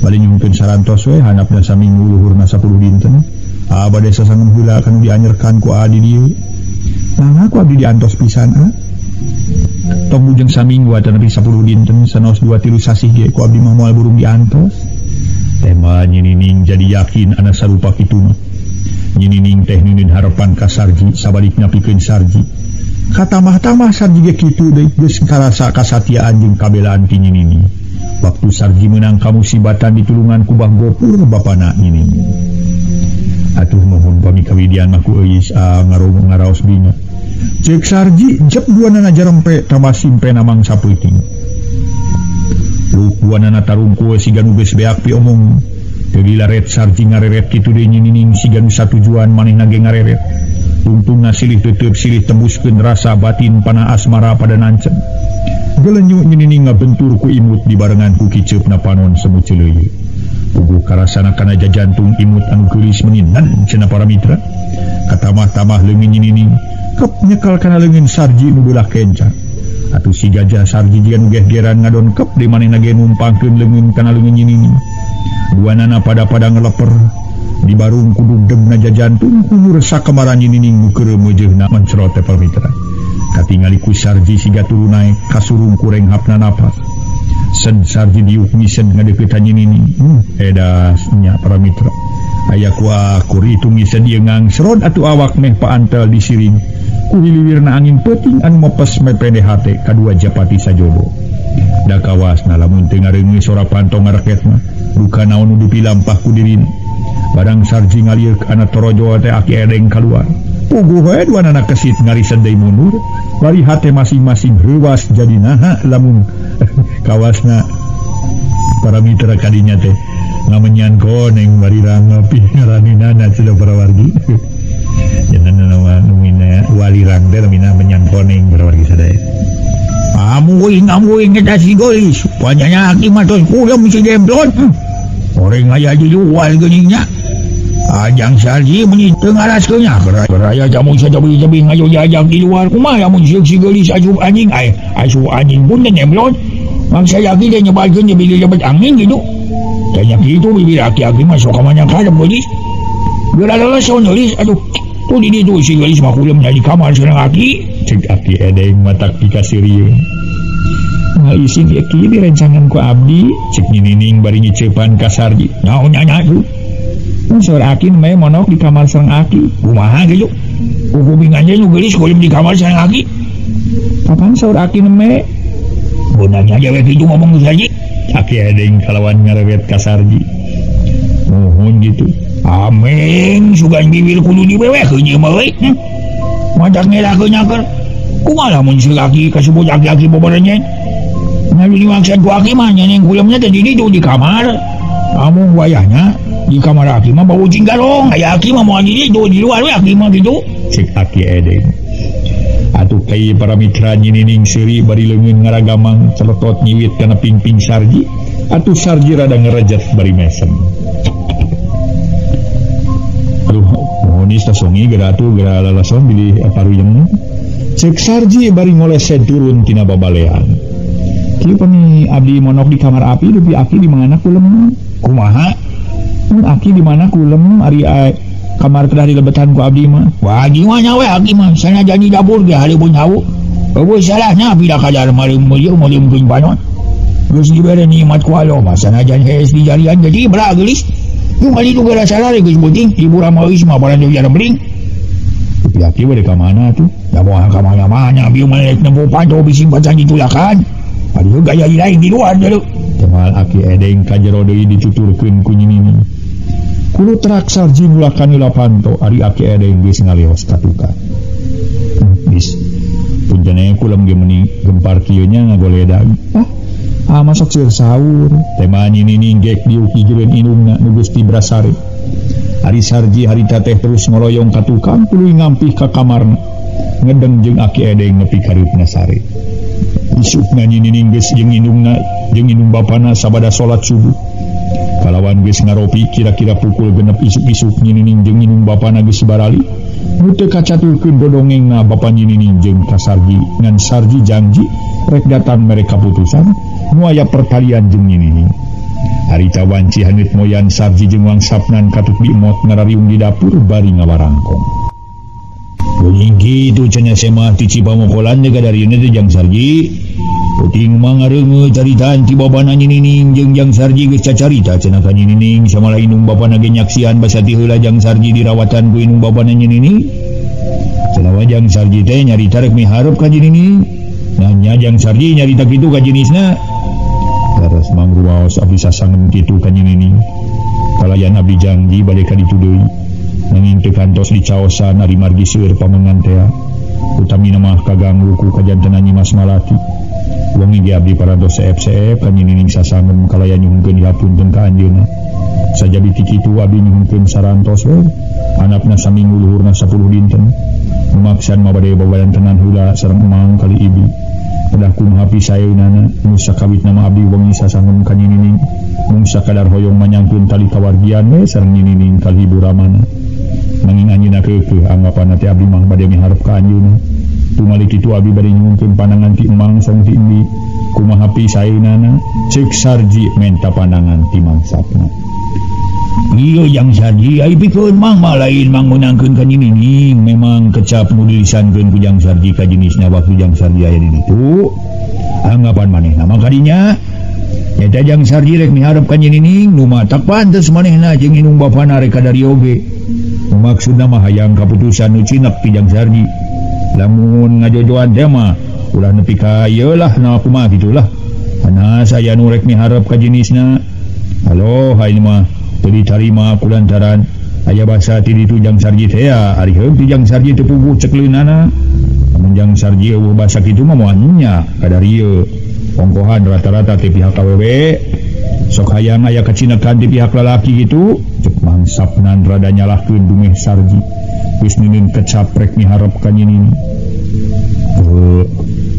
Bade nyungkeun sarantos we handapna saminggu luhurna 10 dinten. Aa bade sasangem heula kanu dianyerkan ku Aa di dieu. Mangga ku abdi diantos pisan a. Tong bujeng saminggu atanapi 10 dinten sanaos 2 3 sasih ge ku abdi mah moal burung diantos. Tema nyinining jadi yakin ana sarupa kitu mah. Nyinining teh ninin harapan ka Sarji sabalikna pikeun Sarji. Katamah-tamah Sarji ge kitu deui geus karasa kasatiaan jeung kabelaan ti nyinining. Waktu Sarji menang kamusibatan ditulungan ku Bah Gopur bapana nyinining. Atuh nuhun pami kawidian mah ku euis ngaraos binga. Ceuk Sarji jep duanana jarempe tambah simpe namang sapeuting. Luk duanana tarungkul siga nu geus beak piomong. Teu dilaret Sarji ngareret kitu deui nyinining siga nu satujuan manehna ge ngareret. Tungtungna silih tetep silih tembuskeun rasa batin pana asmara pada nancep. Gelenyu nyinining ngabentur ku imut dibarengan ku kiceupna panon semu ceuleuyeut. Puguh karasana kana jajantung imut anu geulis meninan cenah para mitra. Katamah-tamah leungeun nyinining kep nyekal kana leungeun Sarji nu beulah kenca. Atuh si gajah Sarji jiga nu gehgeran ngadon kep di manehna ge numpangkeun leungeun kana leungeun nyinining. Duanana pada-pada ngeleper di barung kudu degna jajantung kunyur sakamaran nyinining nu keur meujeuna mencrot teh para mitra. Katingali ku Sarji siga turu naek kasurung kureng hapna napas. Sen Sarji diuk ngisen ngadeuketan nyinining. Edas nya para mitra. Aya ku akur itu ngisen ieu ngangsrod atuh awak meh paantel disiring. Ku hiliwirna angin peuting anu mepes mepende hate kadua japati sajodo. Da kawasna lamun teu ngareungeui sora panto ngareket mah duka naon nu dipilampah ku dirina. Barang Sarji ngalieuk ana torojo teh aki edeng kaluar. Puguh we duanana kesit ngarisen deui mundur. Bari hate masing-masing reuwas jadi naha lamun kawasna para mitra kadinya teh ngamenyan koneng bari rangga pingaraninana cenah para wargi. Jangan nama numina walirang teh namina menyan koneng para wargi sadaya. Amuing amuing eta si Golis. Panyanya aki mah tos kulem si Demplon. Oreng aya dijual geuning nya. Ajang Sarji meuni teu ngalaskeun nya. Raya jamun sajabi-jabi ngayo jajang di luar kumaha lamun sieuk si Geulis asup anjing ai asup anjing pun teh Demplon. Mangsa yaki teh nyebalkeun jeung bibir angin gitu. Tanya kitu bibir aki-aki mah sok kamanya kadep Geulis. Geura leleson Geulis aduh. Tuh di ditu si Geulis mah kulem di kamar sareng aki. Cek aki edeng matak pikasirieun. Moal isin ieu kieu direncangan ku abdi cek Nyi Nining bari nyiceupan ka Sarji. Naon nya tuh? Mun saur aki mah monok di kamar sareng aki. Kumaha kitu? Kupingan nu geulis kulum di kamar sareng aki. Kapan saur aki mah? Gunanya aja we kitu ngomong Sarji. Aki Edeng kalawan ngarewet ka Sarji. Nuhun gitu. Amin, sugan bibir kudu dibewekeun ieu mah euy. Matak ngelakeun nyaker. Kumaha lamun si laki kasebut aki-aki boborenyen? Ngalu dimaksud ku aki mah nyeneng kulemnya teh di ditu di kamar. Amun wayahna di kamar aki mah bau cinggarong, aya aki mah moal di ditu di luar we aki mah kitu. Cek Aki Edeng. Atuh kai para mitra Nyi Nining seuri bari leungeun ngaragamang celetot nyiwit kana pingping Sarji. Atuh Sarji rada ngerejet bari mesem. Aduh, mohon ista songi geura atuh geura lalason bilih paruyeng. Cek Sarji bari ngolese turun tina babalean. Kieu pami abdi monok di kamar api dupi aki di mana kulem? Kumaha? Mun aki di mana kulem ari kamar kedah dilebetan ku abdi mah. Wah, gimana we aki mah sanajan di dapur ge hareupeun hawu. Eueuh salahna abdi da kadar maleum ieu maleumkeun panon. Geus dibere nikmat ku Allah mah sanajan hees di jarian ge dibra geulis. Kembali tu gara sarare geus beuting hiburan mah geus mah barang jeung beling. Tapi aki we ka mana tuh? Da moal ka mana-mana bieu mah rek nempo panto bisi pacan ditulakan. Aduh gaya lain di luar deui. Temal Aki Edeng ka jero deui dituturkeun ku Nyi Nining. Kulo terak Sarji ngulakan heula panto ari Aki Edeng geus ngalios ka tukang. Geus punjane kulem ge meuni gempar kieu nya ngagoledag. Ah masuk seur sahur. Tema Nyi Nining gek diuk hijireun indungna nu geus tibrasare. Ari Sarji harita teh terus ngoloyong ka tukang tuluy ngampih ka kamarna. Ngedeng jeung Aki Edeng nepi ka reupna sare. Isukna Nyi Nining geus jeung indungna jeung indung bapana sabada salat subuh. Kalawan geus ngaropi kira-kira pukul 6 isuk-isuk Nyi Nining jeung indung bapana geus barali. Nu teu kacaturkeun dodongengna bapa Nyi Nining jeung ka Sarji ngan Sarji janji rek datang mere kaputusan nu aya pertalian jeung Nyi Nining. Harita wanci haneut moyan Sarji jeung wangsapnan katut diemot ngarariung di dapur bari ngawarangkong. Geuning kitu cenah semah ti Cipamokolan teh kadarieuna teh jang Sarji. Puting mah ngareungeut caritaan ti bapana Nyi Nining jeung jang Sarji geus cacarita cenah ka Nyi Nining samalah indung bapana ge nyaksian basa ti heula jang Sarji dirawatan ku indung bapana Nyi Nining. Cenah jang Sarji teh nyarita rek miharep ka Nyi Nining. Nanya jang Sarji nyarita kitu ka jenisna. Leres mangruwaos abdi sasangem kitu ka Nyi Nining. Kalayan abdi janji bade ka ditu deui. Nanging teu kantos dicaosan ari margi seueur pamengan tea. Utamina mah kaganggu ku kajantenan Nyi Mas Malati. Wengi ge abdi parantos seep-seep ka Nyi Nining sasangem kalayan nyuhunkeun dihapunten ka anjeunna. Sajabi ti kitu abdi nyuhunkeun sarantos we. Anapna saminggu luhurna 10 dinten. Numaksan mah bade babalantenan heula sareng emang kali ibi. Pedah kumaha pisaeunana nu sakawitna mah abdi wengi sasangem ka Nyi Nining. Mung sakadar hoyong manyangkeun tali kawargian we sareng Nyi Nining kaliburamana. Nanging anjeunna keukeuh anggapanna teh abdi mah bade miharep ka anjeunna. Tumalik kitu abdi bade nyuhunkeun pandangan ti emang sareng ti endi. Kumaha pisaeunana ceuk Sarji menta pandangan ti mangsapna. Ieu jang Sarji ai pikeun mang mah lain mangunangkeun ka Nyi Nining memang kecap nu dilisankeun ku jang Sarji ka jenisna waktu jang Sarji aya di ditu. Anggapan manehna mah kadinya nyata jang Sarji rek miharep ka Nyi Nining nu matak pantes manehna jeung indung bapana rek kadari oge. Maksudna mah hayang kaputusan nu cinek ti jang Sarji. Lamun ngajojoan teh mah ulah nepi ka ieu lah na kumaha kitulah. Ana saya nu rek miharep ka jenisna. Halo hai mah teu ditarima ku lantaran aya basa ti ditu jang Sarji teh ya ari heum ti jang Sarji teu puguh cek leunana. Lamun jang Sarji eueuh basa kitu mah moal nya kadari ieu. Ongkohan rata-rata ti pihak awewe sok hayang aya kacinekan ti pihak lalaki gitu. Cek mangsapnan rada nyalahkeun dumeh Sarji. Geus ninin kecap rek miharep ka Nyi Nining.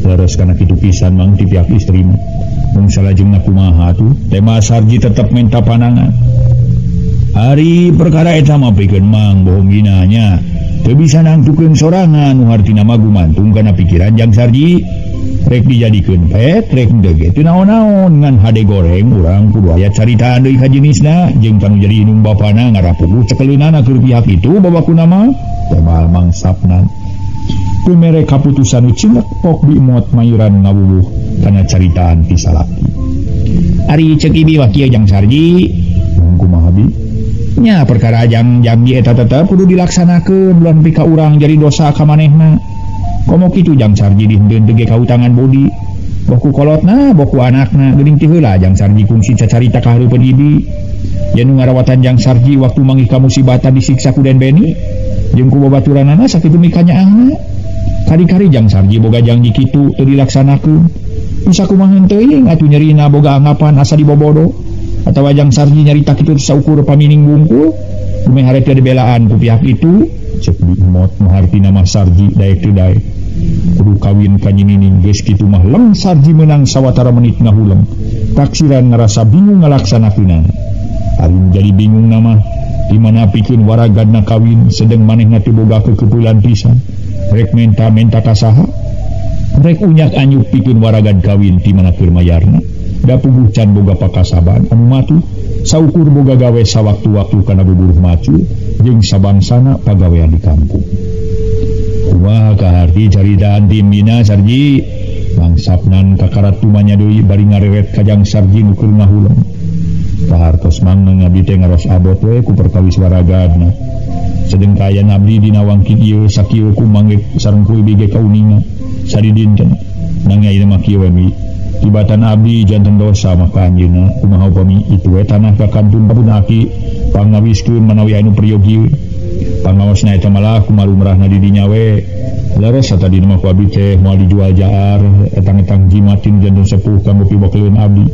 Leres kana kitu pisan mang ti pihak istri mah. Mung salajengna kumaha tuh? Tema Sarji tetep minta pandangan. Ari perkara eta mah pikeun mang bohong ginanya. Teu bisa nangtukeun sorangan nu hartina mah gumantung kana pikiran jang Sarji. Rek dijadikeun pet, rek henteu ge teu naon-naon ngan hade goreng urang kudu aya caritaan deui ka jenisna jeung kanu jadi indung bapana ngarapuguh cekeleunana keur pihak itu babakuna mah temal mangsapna. Teu mere kaputusan nu cilek pok biemot mayuran ngawuwuh kana caritaan ti salaki. Ari ceuk ibi mah kieu Jang Sarji, mung kumaha bi? Nya perkara jang janji eta tetep kudu dilaksanakeun ulah nepi ka urang jadi dosa ka manehna. Komo kitu Jang Sarji dihendeun teu ge kautangan budi. Boh ku kolotna, boh ku anakna, geuning ti heula Jang Sarji kungsi cacarita ka hareupeun ibi. Yen nu ngarawatan Jang Sarji waktu manggih ka musibatan disiksa ku Den Beni, jeung ku babaturanana sakitu mikanyaahna. Kari-kari Jang Sarji boga janji kitu teu dilaksanakeun. Bisa kumaha teuing atuh nyerina boga anggapan asa dibobodo. Atawa Jang Sarji nyarita kitu saukur pamining bungkul, dumeh hareup dibelaan ku pihak itu, ceuk biemot nu hartina mah Sarji daek teu daek. Kudu kawin ka Nyi Nining geus kitu mah leng Sarji meunang sawatara menit ngahuleng. Taksiran ngarasa bingung ngalaksanakeunana. Ari jadi bingung nama di mana pikeun waragadna kawin sedeng manehna teu boga kekepulan pisan. Rek menta-menta ka saha? Rek unyak anyuk pikeun waragad kawin di mana keur mayarna? Da puguh can boga pakasaban anu matuh, saukur boga gawe sawaktu-waktu kana buburuh macu jeung sabangsana pagawean di kampung. Kumaha kaharti caritaan timbina Sarji? Mangsapnan kakarat tumanya deui bari ngareret ka Jang Sarji nu keur ngahuleng. Kahartos mang ngabdi teh ngaros abot we ku perkawis waragadna. Sedeng kaayaan abdi dina wangkit ieu sakieu ku mangge sareng ku ibi ge kauninga sadidinten. Nanging ayeuna mah kieu we mi. Tibatan abdi janten dosa maka anjeunna kumaha upami itu we tanah ka kantun pun aki pangawiskeun manawi anu peryogi. Pangaosna eta malah kumarumrahna di dinya we. Leres satadina mah ku abdi teh moal dijual jaar etang-etang jimatin janten sepuh kanggo pibakeleun abdi.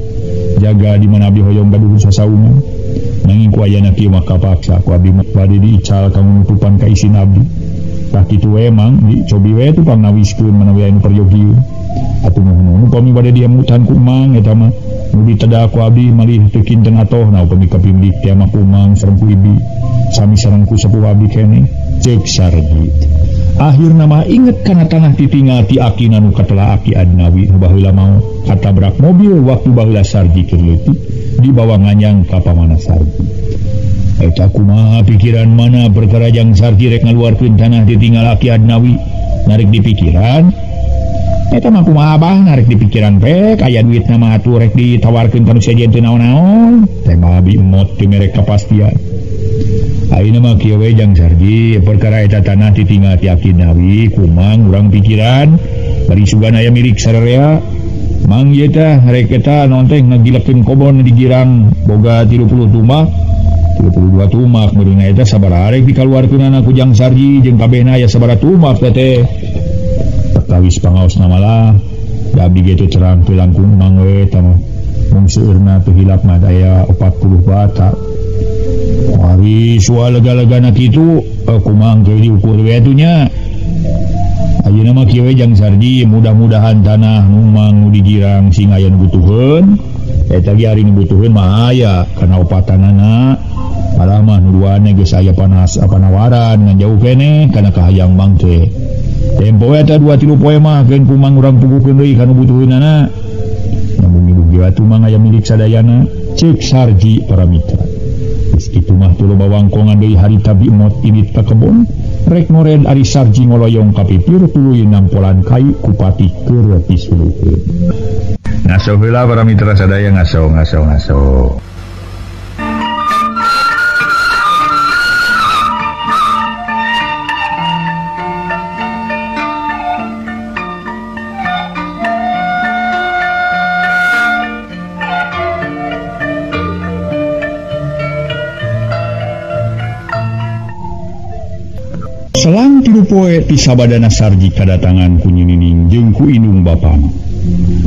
Jaga di mana abdi hoyong gaduh sasaungan. Nanging ku ayana kieu mah kapaksa ku abdi bade diical kanggo nutupan ka isin abdi. Tah kitu we mang dicobi we tu pangnawiskeun manawi anu peryogi. Atuh nuhun upami bade diemutan ku mang eta mah nu diteda ku abdi malih teu kinten atohna upami kapimdik teh mah ku mang sareng ku ibi sami sareng ku sepuh abdi keneh ceuk Sarji. Akhirna mah inget kana tanah titinggal ti akina nu katela aki Adnawi nu baheula mau katabrak mobil waktu baheula Sarji keur leutik dibawa nganyang ka pamana Sarji. Eta kumaha pikiran mana perkara Jang Sarji rek ngaluarkeun tanah ditinggal aki Adnawi narik di pikiran. Eta mah kumaha abah narik di pikiran pek aya duitna mah atuh rek ditawarkeun ka nu sejen teu naon-naon. Teh mah abi emot teu mere kapastian. Ayeuna mah kieu we Jang Sarji perkara eta tanah ditinggal ti aki Nawi kumang urang pikiran bari sugan aya milik sararea. Mang ieu teh rek eta naon teh ngagilekeun kobon di girang boga 30 tumak 32 tumak meureunna eta sabaraha rek dikaluarkeunana ku Jang Sarji jeung kabehna aya sabaraha tumak teh. Perkawis pangaosna malah da abdi ge teu terang teu langkung mang we eta mah mung seueurna teu hilap mah aya 40 bata. Ari soal lega-legana kitu kumang teu diukur we atuh nya. Ayeuna mah kieu we Jang Sarji mudah-mudahan tanah nu mang nu digirang sing aya nu butuheun. Eta ge ari nu butuheun mah aya kana opatanana. Malah mah nu duana geus aya panas panawaran ngan jauh keneh kana kahayang mang teh. Tempo eta 2-3 poe mah keun kumang urang puguhkeun deui kana butuheunana. Namun ibu ge atuh mang aya milik sadayana ceuk Sarji para mitra. Geus kitu mah teu loba wangkongan deui harita biemot indit ka kebon rek ngored ari Sarji ngoloyong ka pipir tuluy nampolan kai ku pati keur pisuluheun. Ngaso heula para mitra sadaya ngaso ngaso ngaso. Selang 3 poe ti sabadana Sarji kadatangan ku Nyi Nining jeung ku indung bapana.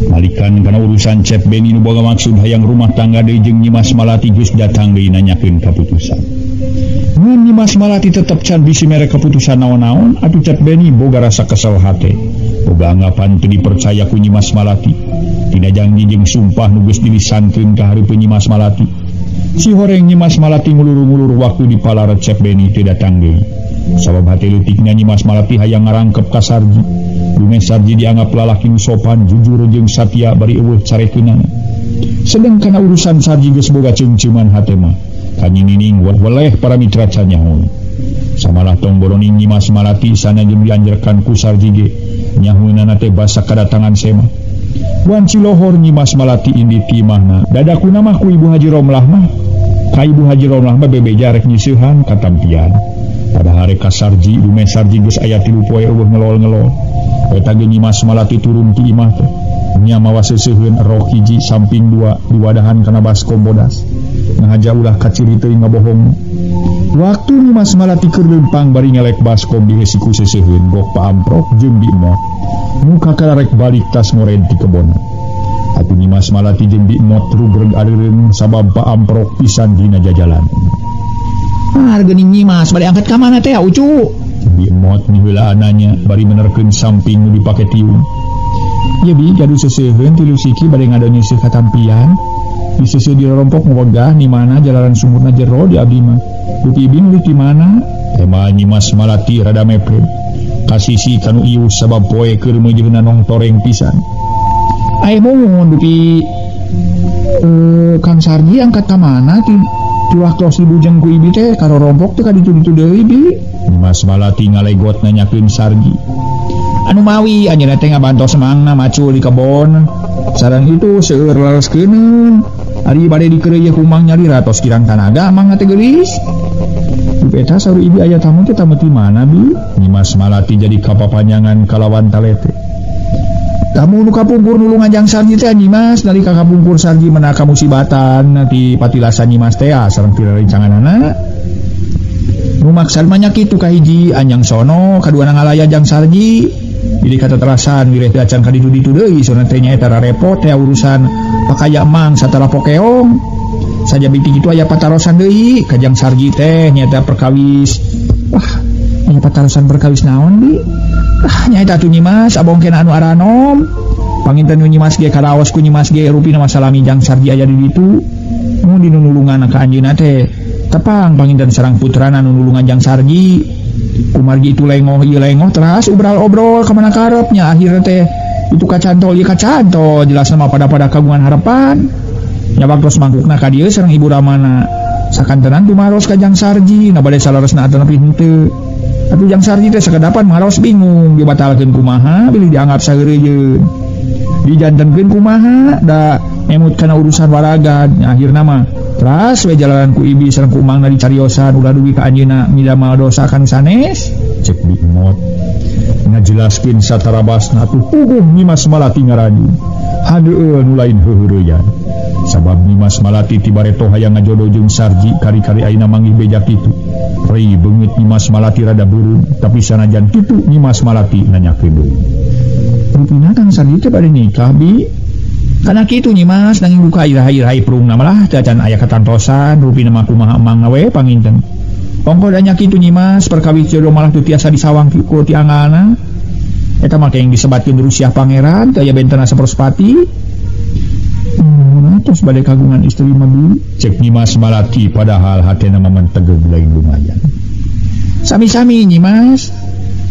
Malikan kana urusan Cep Beni nu boga maksud hayang rumah tangga deui jeung Nyimas Malati geus datang deui nanyakeun kaputusan. Mun Nyimas Malati tetep can bisi mere kaputusan naon-naon, atuh Cep Beni boga rasa kesel hate. Boga anggapan teu dipercaya ku Nyimas Malati. Tina janji jeung sumpah nu geus dilisankeun ka hareupeun Nyimas Malati. Si horeng Nyimas Malati ngulur-ngulur waktu dipalaret Cep Beni teu datang deui. Sabab hati leutikna Nyimas Malati hayang ngarangkep ka Sarji. Dumeh Sarji dianggap lalaki nu sopan, jujur jeung satia bari eueuh carekeunana. Sedeng kana urusan Sarji geus boga ceungceuman hate mah. Ka Nyi Nining weleh para mitra canyahoan. Samalah tong boroning Nyimas Malati sanajan dianjerkan ku Sarji ge nyahueunana teh basa kadatangan Sema. Wanci lohor Nyimas Malati indi ti imahna. Dadakuna mah ku Ibu Haji Romlah mah. Ka Ibu Haji Romlah mah bebeja rek nyiseuhan katampian. Padahal rek ka Sarji dume Sarji geus aya 3 poe eueuh ngelol-ngelol. Eta ge Nyimas Malati turun ti imah teh. Nya mawa seuseuheun rok hiji samping dua diwadahan kana baskom bodas. Ngahaja ulah kaciri teuing ngabohong. Waktu Nyimas Malati keur leumpang bari ngelek baskom dihesi ku seuseuheun gok paamprok jeung Bi Emot. Muka kararek balik tas ngoren ti kebon. Atuh Nyimas Malati jeung Bi Emot rugreg areureun sabab paamprok pisan dina jajalan. Ah, geuning Nyimas bade angkat ka mana teh Ucu? Bi Emot miheula nanya bari menerkeun samping nu dipake tiung. Ya bi gaduh seuseuheun tilu siki bade ngado nyisih katampian. Di seuseun di rorompok ngawegah di mana jalanan sumurna jero di abdi mah. Dupi ibi nulih di mana? Tema Nyimas Malati rada mepet. Kasisi kanu ieu sabab poe keur meujeuhna nongtoreng pisan. Ai muhun dupi Kang Sarji angkat ka mana ti waktos dibujeng ku ibi teh karorompok teh ka ditu-ditu deui bi. Nyimas Malati ngalegot nanyakeun Sarji. Anu mawi anjeunna teh ngabantos mangna macul di kebon. Sareng itu seueur lereskeun. Ari bade dikeureuy ku Mang nyalira tos kirang tanaga mang teh geulis. Dupi eta saur ibi aya tamu teh tamu ti mana bi? Nyimas Malati jadi kapapanjangan kalawan talete. Tamu nu kapungkur nulungan Jang Sarji teh Nyimas nalika kapungkur Sarji menaka musibatan ti patilasan Nyimas teh sareng pirerencanganana. Nu maksad mah nya kitu kahiji anjang sono kaduana ngalaya Jang Sarji. Jadi kata terasan wireh teh acan ka ditu-ditu deui sona teh nyaeta repot teh urusan pakaya mang satara pokeong. Saja biti kitu aya patarosan deui ka Jang Sarji teh nyaeta perkawis. Wah, aya patarosan perkawis naon bi? Ah, nyaeta atuh Nyimas abongkeun anu aranom. Panginten nu Nyimas ge karaos ku Nyimas ge rupina masalami Jang Sarji aya di ditu. Mun dinunulungan ka anjeunna teh tepang panginten sareng putrana nu nulungan Jang Sarji. Kumargi itu lengoh ieu lengoh teras obral-obrol ka mana karepnya akhirna teh itu kacantol ieu kacantol jelasna mah pada-pada kagungan harapan. Nya waktos mangkukna ka dieu sareng Ibu Ramana. Sakantenan tumaros ka Jang Sarji na bade salaresna atanapi henteu. Atuh Jang Sarji teh sakedapan maros bingung dibatalkeun kumaha bilih dianggap saheureuyeun. Dijantenkeun kumaha da emut kana urusan waragan akhirna mah teras we jalanan ku ibi sareng ku mangna dicariosan ulah dugi ka anjeunna midamal dosa kan sanes. Cek Bi Emot ngajelaskeun satarabasna atuh puguh Nyimas Malati ngaranjun. Handeueul nu lain heuheureyan. Sabab Nyimas Malati ti bareto hayang ngajodoh jeung Sarji kari-kari ayeuna manggih beja kitu. Rei beungeut Nyimas Malati rada beureum tapi sanajan kitu Nyimas Malati nanyakeun deui. Rupina Kang Sarji teh bade nikah bi? Kana kitu Nyimas nanging duka iraha-iraha prungna malah teh acan aya katantosan rupina mah kumaha emang we panginten. Ongko da nya kitu Nyimas perkawis jodoh malah teu tiasa disawang ku ti angalna. Eta mah yang disebatkeun Rusiah pangeran teh aya bentena saprospati. Terus bade kagungan istri mah bi? Cek Nyimas Malati padahal hatena mah mentegeg lain lumayan. Sami-sami Nyimas.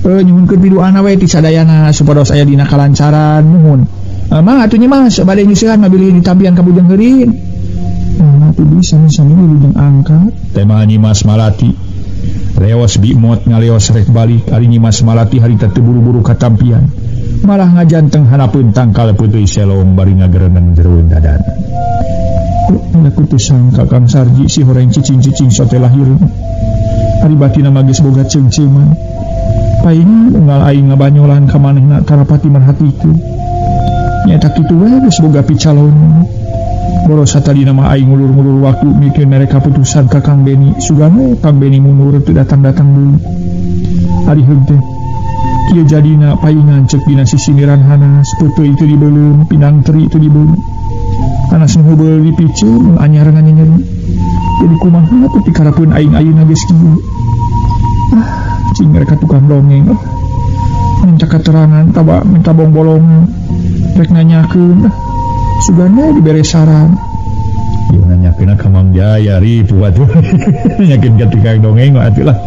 Nyuhunkeun piduana we ti sadayana supados aya dina kalancaran muhun. Mah atuh Nyimas bade nyeusehan mah bilih ditampian ka Bujang Heurin. Atuh bi sami-sami wilujeng angkat. Tema Nyimas Malati. Leos Bi Emot ngaleos rek balik ari Nyimas Malati harita teu buru-buru katampian. Malah ngajanteng hanapeun tangkal putih selong bari ngagereneng jeroeun dadana. Aku teu sangka Kang Sarji si horeng cicing-cicing sote lahir. Ari batina mah geus boga ceungceuman. Paingan unggal aing ngabanyolan ka manehna tarapati merhatikeun. Nyaeta kitu we geus boga picalon. Boros satadina mah aing ngulur-ngulur waktu mikir mere kaputusan ka Kang Beni. Sugan we Kang Beni mundur teu datang-datang deui. Ari heug teh kieu jadina paingan ceuk dina sisimiran hanas peuteuy teu dibeuleum pinang teri teu dibeuleum. Hanas nu heubeul dipiceun mun anyar nganyeri. Jadi kumaha teh pikarapeun aing ayeuna geus kieu. Ah, cing mereka tukang dongeng. Minta keterangan taba minta bongbolong rek nanyakeun. Sugana dibere saran. Ieu nanyakeun ka Mang Jaya ripu atuh. Nanyakeun ka tukang dongeng mah atuh lah.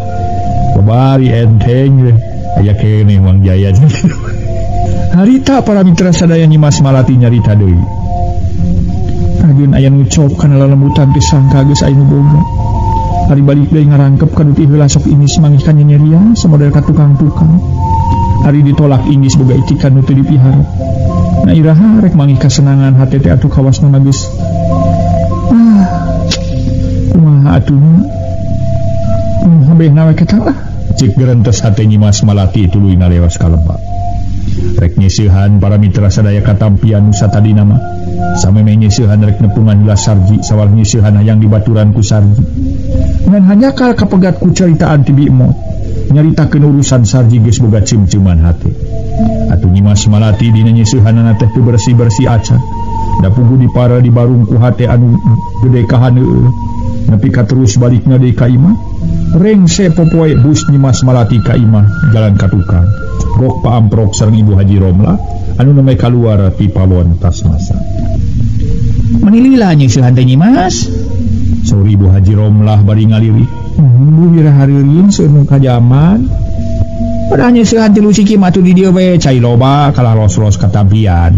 Babari enteng we. Aya keneh Mang Jaya. Harita para mitra sadaya Nyimas Malati nyarita deui. Rajin aya nu cop kana lelembutan teh sangka geus aya nu boga. Ari balik deui ngarangkep ka duti heula sok Inggis manggih ka nyenyeria samodel ka tukang-tukang. Ari ditolak Inggis boga itikan nu teu dipiharep. Na iraha rek manggih kasenangan hate teh atuh kawasna mah geus. Ah. Kumaha atuh nya? Habehna we kata lah. Cik gerentes hate Nyimas Malati tuluy ngaleos ka lebak. Rek nyeusehan para mitra sadaya katampian nu satadina mah. Samemeh nyeusehan rek nepungan heula Sarji sawal nyeusehan hayang dibaturan ku Sarji. Ngan hanjakal kapegat ku caritaan ti Bi Emot. Nyaritakeun urusan Sarji geus boga ceum-ceuman hate. Atuh Nyimas Malati dina nyeusehanana teh teu bersih-bersih acan. Da puguh dipara dibarung ku hate anu gede kahaneueuh. Nepi ka terus balikna deui ka imah. Rengse popoe bus Nyimas Malati ka imah jalan ka tukang. Gok paamprok sareng Ibu Haji Romlah anu nembe kaluar ti pawon tas masa. Manilila nyeusehan teh Nyimas. Saur Ibu Haji Romlah bari ngalirik. Bu wiraharirin seueur nu kajaman. Padahal nyeusehan tilu siki mah atuh di dieu we cai loba kalah los-los katampian.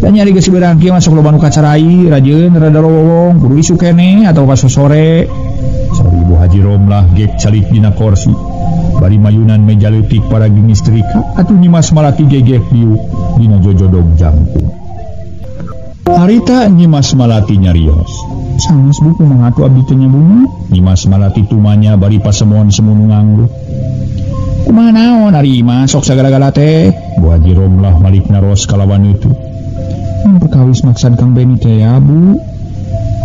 Dan nyari geus beurang kieu masuk loba nu kacarai rajeun rada lowong kudu isuk keneh atawa pas sore. Saur Ibu Haji Romlah gek calik dina korsi. Bari mayunan meja leutik para ginistrika atuh Nyimas Malati gegek diuk dina jojodog jangkung. Harita Nyimas Malati nyarios. Sanes bu kumaha atuh abdi teh nya bunga? Nyimas Malati tumanya bari pasemon semunu ngangluh. Kumaha naon ari imah sok sagala-gala teh? Bu Haji Romlah malik naros kalawan itu. Perkawis maksad Kang Beni teh ya bu.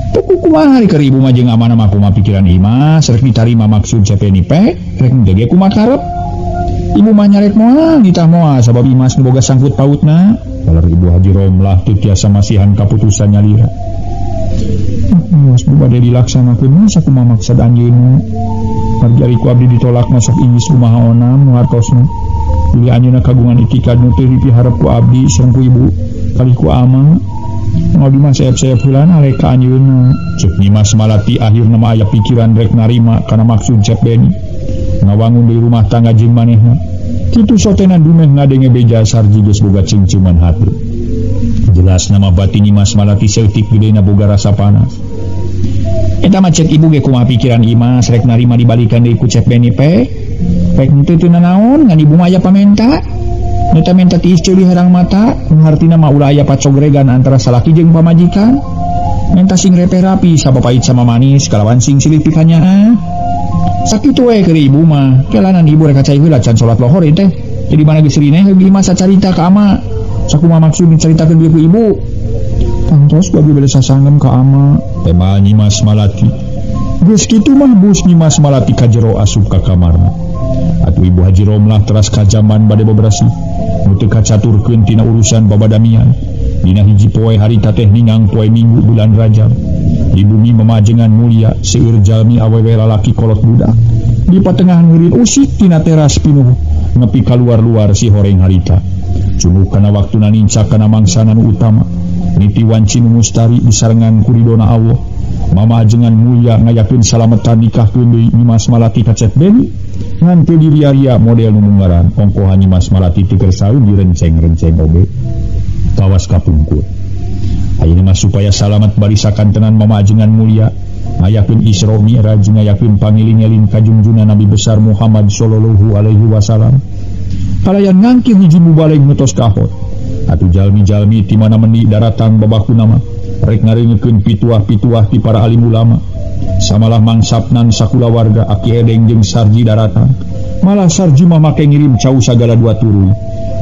Tuku kumaha ari keur ibu mah jeung amanah mah kumaha pikiran imah rek ditarima maksud Cepeni pek rek dege kumaha karep. Ibu mah nyarek moal nitah moal sabab Imas nu boga sangkut pautna. Kalar Ibu Haji Romlah teu tiasa masihan kaputusan nyalira. Mas bu bade dilaksanakeun sakumaha maksad anjeunna. Margi ari ku abdi ditolak masuk Inggris kumaha onam nu hartosna. Bilih anjeunna kagungan itikad nu teu dipiharep ku abdi sareng ku ibu kalih ku ama. Abdi mah seep-seep heulana rek ka anjeunna. Ceuk Nyimas Malati akhirna mah aya pikiran rek narima kana maksud Cep Beni. Ngawangun deui rumah tangga jeung manehna. Kitu sotena dumeh ngadenge beja Sarji geus boga ceum-ceuman hate. Jelas nama batin Nyimas Malati seutik gedena boga rasa panas. Eta mah cek ibu ge kumaha pikiran Imas rek narima dibalikan deui ku Cep Beni pe. Rek henteu teu nanaon ngan ibu mah aya pamenta. Nu teh menta tiis ceuli herang mata, nu hartina mah ulah aya pacogregan antara salaki jeung pamajikan. Menta sing repeh rapi sabab pait sama manis kalawan sing silih pikanyaah. Sakitu we keur ibu mah, kelanan ibu rek kacai heula can salat lohor ieu teh. Jadi mana geus rineh heug Imas sacarita ka ama. Sakumaha maksud dicaritakeun deui ku ibu? Tangtos ku abdi bade sasangem ka ama. Tema Nyimas Malati. Geus kitu mah bus Nyimas Malati ka jero asup ka kamarna. Atuh Ibu Haji Romlah teras kajaman bade beberasih. Nu teu kacaturkeun tina urusan babadamian. Dina hiji poe harita teh ningang poe Minggu bulan Rajab. Di bumi memajengan mulia seueur jalmi awewe lalaki kolot budak. Di patengahan ngeureun usik tina teras pinuh nepi kaluar-luar si horeng harita. Cunuk kana waktuna nincak kana mangsana nu utama. Niti wanci nu mustari disarengan ku ridona Allah. Mama ajengan mulia ngayakeun salametan nikahkeun deui Nyimas Malati ka Cep Beni. Ngan teu diria-ria model nu munggaran ongkohan Nyimas Malati teu kersaeun direnceng-renceng oge. Kawas kapungkur. Ayeuna mah supaya salamet barisakan tenan mama ajengan mulia ngayakeun Isra Mi'raj ngayakeun pangiling-eling ka junjungan Nabi besar Muhammad sallallahu alaihi wasallam. Kalayan ngangkir hiji mubalig nu tos kahot. Atuh jalmi-jalmi ti mana mendi daratang babakuna mah rek ngareungekeun pituah-pituah ti para alim ulama. Samalah mangsapnan sakulawarga Aki Edeng jeung Sarji daratang. Malah Sarji mah make ngirim cau sagala dua turuy.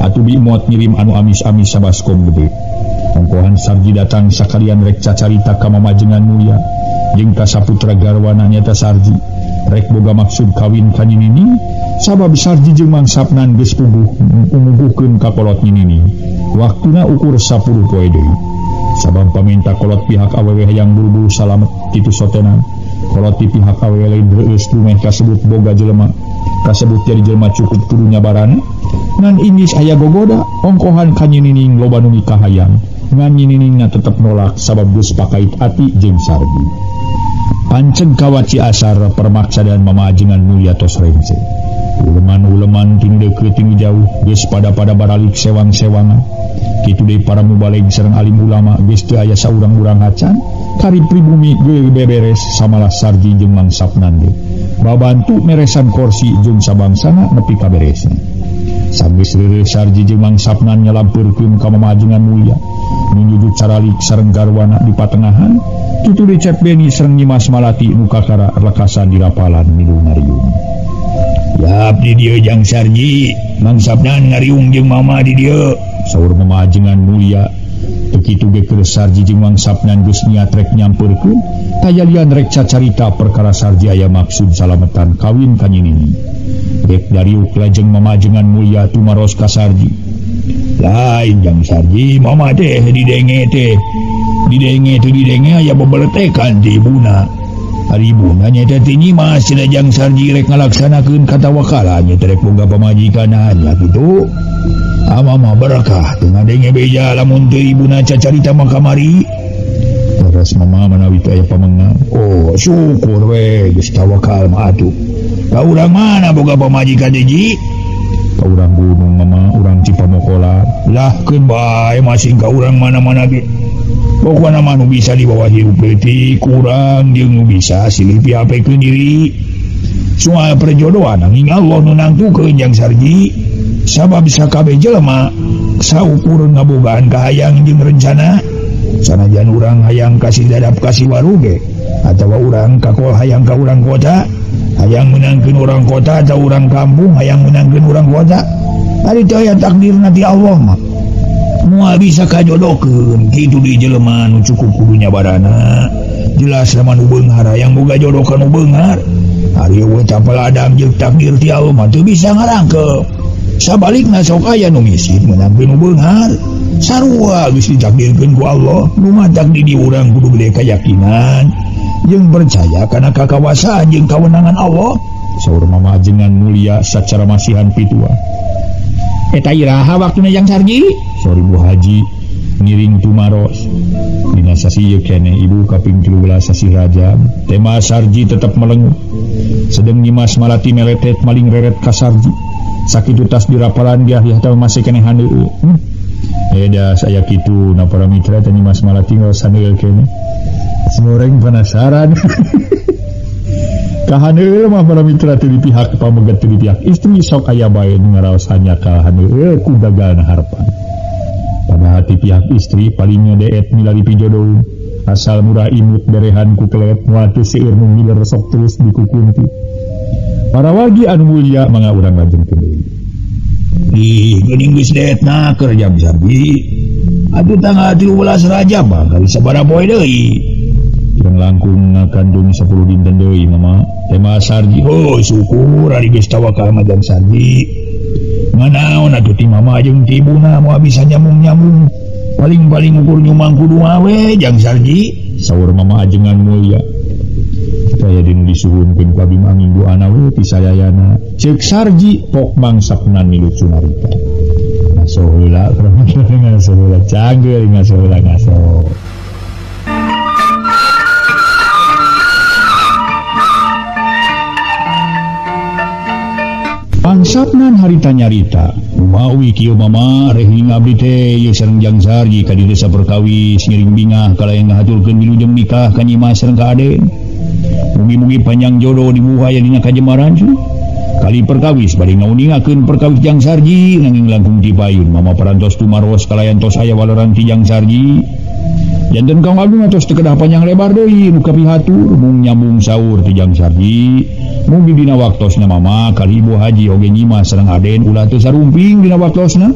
Atuh Bi Mot ngirim anu amis-amis sabaskom gede. Ongkohan Sarji datang sakalian rek cacarita ka mamajengan mulia jeung ka saputra garwana nyata Sarji. Rek boga maksud kawin ka Nyi Nini sabab Sarji jeung mangsapnan geus puguh umuguhkeun ka kolot Nyi Nini. Waktuna ukur 10 poe deui. Sabab paminta kolot pihak awewe hayang buru-buru salamet kitu sotenan. Kolot ti pihak awewe lain reueus dumeh kasebut boga jelema. Kasebut jadi jelema cukup kudu nyabarana. Ngan Inggris aya gogoda ongkohan ka Nyi Nining loba nu mikahayang. Ngan Nyi Niningna tetep nolak sabab geus pakait ati jeung Sarji. Panceg kawaci asar permaksa dan mama ajengan mulia tos rengse. Uleman-uleman tinu deukeut tinu jauh geus pada-pada baralik sewang-sewangan. Kitu deui para mubalig sareng alim ulama geus teu aya saurang-urang acan. Kari pribumi geus beberes samalah Sarji jeung Mang Sapnan ge. Babantu meresan korsi jeung sabangsana nepi ka beresna. Sanggeus reureuh Sarji jeung Mang Sapnan nyalampeurkeun ka mamajengan mulia. Nuju caralik sareng garwana di patengahan. Kitu deui Cep Beni sareng Nyimas Malati nu kakara lekasan dirapalan milu ngariung. Yap di dieu Jang Sarji, Mang Sapnan ngariung jeung mama di dieu. Saur mamajengan mulia. Teu kitu ge keur Sarji jeung Mang Sapnan geus niat rek nyampeurkeun, kajalian rek cacarita perkara Sarji aya maksud salametan kawin ka Nyi Nini. Rek dariuk lajeng mamajengan mulia tumaros ka Sarji. Lain Jang Sarji, mama teh didenge teh. Didenge teh didenge aya bebeletekan ti ibuna. Ari ibuna nya teh ti Nyimas cenah Jang Sarji rek ngalaksanakeun katawakalan nya teh rek boga pamajikan nya kitu. Amama berkah teu ngadenge beja lamun teu ibuna cacarita mah kamari. Teras mama manawi teu aya pamengang. Oh, syukur we geus tawakal mah atuh. Ka urang mana boga pamajikan teh Ji? Ka urang gunung mama, urang Cipamokola. Lah keun bae masing ka urang mana-mana ge. Pokona mah nu bisa dibawa hirup leutik kurang jeung nu bisa silih piapekeun diri. Soal perjodohan nanging Allah nu nangtukeun Jang Sarji. Sabab sakabeh jelema saukur ngabogaan kahayang jeung rencana. Sanajan urang hayang kasih dadap kasih waruge atawa urang kakol hayang ka urang kota, hayang meunangkeun urang kota atau urang kampung hayang meunangkeun urang kota. Ari teu aya takdirna ti Allah mah. Moal bisa kajodohkeun kitu di jelema nu cukup kudu nyabarana. Jelas mah nu beunghar hayang boga jodoh ka nu beunghar. Ari eueuh tapel adam jeung takdir ti Allah mah teu bisa ngarangkep. Sabalikna sok aya nu miskin meunangkeun nu beunghar. Sarua geus ditakdirkeun ku Allah. Nu matak di urang kudu gede kayakinan jeung percaya kana kakawasaan jeung kawenangan Allah. Saur mamajengan mulia sacara masihan pitua. Eta iraha waktuna Jang Sarji? Saur Ibu Haji ngiring tumaros. Dina sasi ieu keneh ibu kaping 13 sasi Rajab. Tema Sarji tetep melenguh. Sedeng Nyimas Malati meletet maling reret ka Sarji. Sakitu tas dirapalan dia teh masih keneh handeueut. Eda saya kitu na para mitra teh Nyimas Malati ngaos handeueul keneh. Semoreng penasaran. Kahaneueul mah para mitra teh di pihak pameget teh di pihak istri sok aya bae nu ngaraos hanya kahaneueul ku gagalna harepan. Pada hati pihak istri paling ngedeet milari pijodoh asal murah imut berehan ku kelet moal teu seueur nu miler sok terus dikukunti. Para wagi anu mulia mangga urang lajengkeun deui. Ih, geuning geus deetna keur Jam Sarji. Atuh tanggal 13 Rajab mah kali sabaraha poe deui. Kirang langkung ngakandung 10 dinten deui mama. Tema Sarji, oh syukur ari geus tawakal mah Jang Sarji. Nganaon atuh ti mama jeung ti ibuna moal bisa nyambung-nyambung. Paling-paling ukur nyumang kudu we Jang Sarji. Saur mama ajengan mulia. Kaya dinu disuhunkeun ku abi manging doana we ti sadayana. Ceuk Sarji pok Mang Sapnan milu cunarita. Ngaso heula ngaso heula canggeur ngaso heula ngaso. Mang Sapnan harita nyarita, mawi kieu mama rehing abdi teh ieu sareng Jang Sarji ka di desa perkawis ngiring bingah kalayan ngahaturkeun wilujeng nikah ka Nyimas sareng ka Aden. Mugi-mugi panjang jodoh dibuha aya dina kajemaran cenah. Kali perkawis bade ngauningakeun perkawis Jang Sarji nanging langkung cipayun mama parantos tumaros kalayan tos aya waleran ti Jang Sarji. Janten Kang Abdi tos teu kedah panjang lebar deui nu kapihatur mung nyambung saur ti Jang Sarji. Mugi dina waktosna mama kali Ibu Haji oge Nyimas sareng Aden ulah teu sarumping dina waktosna.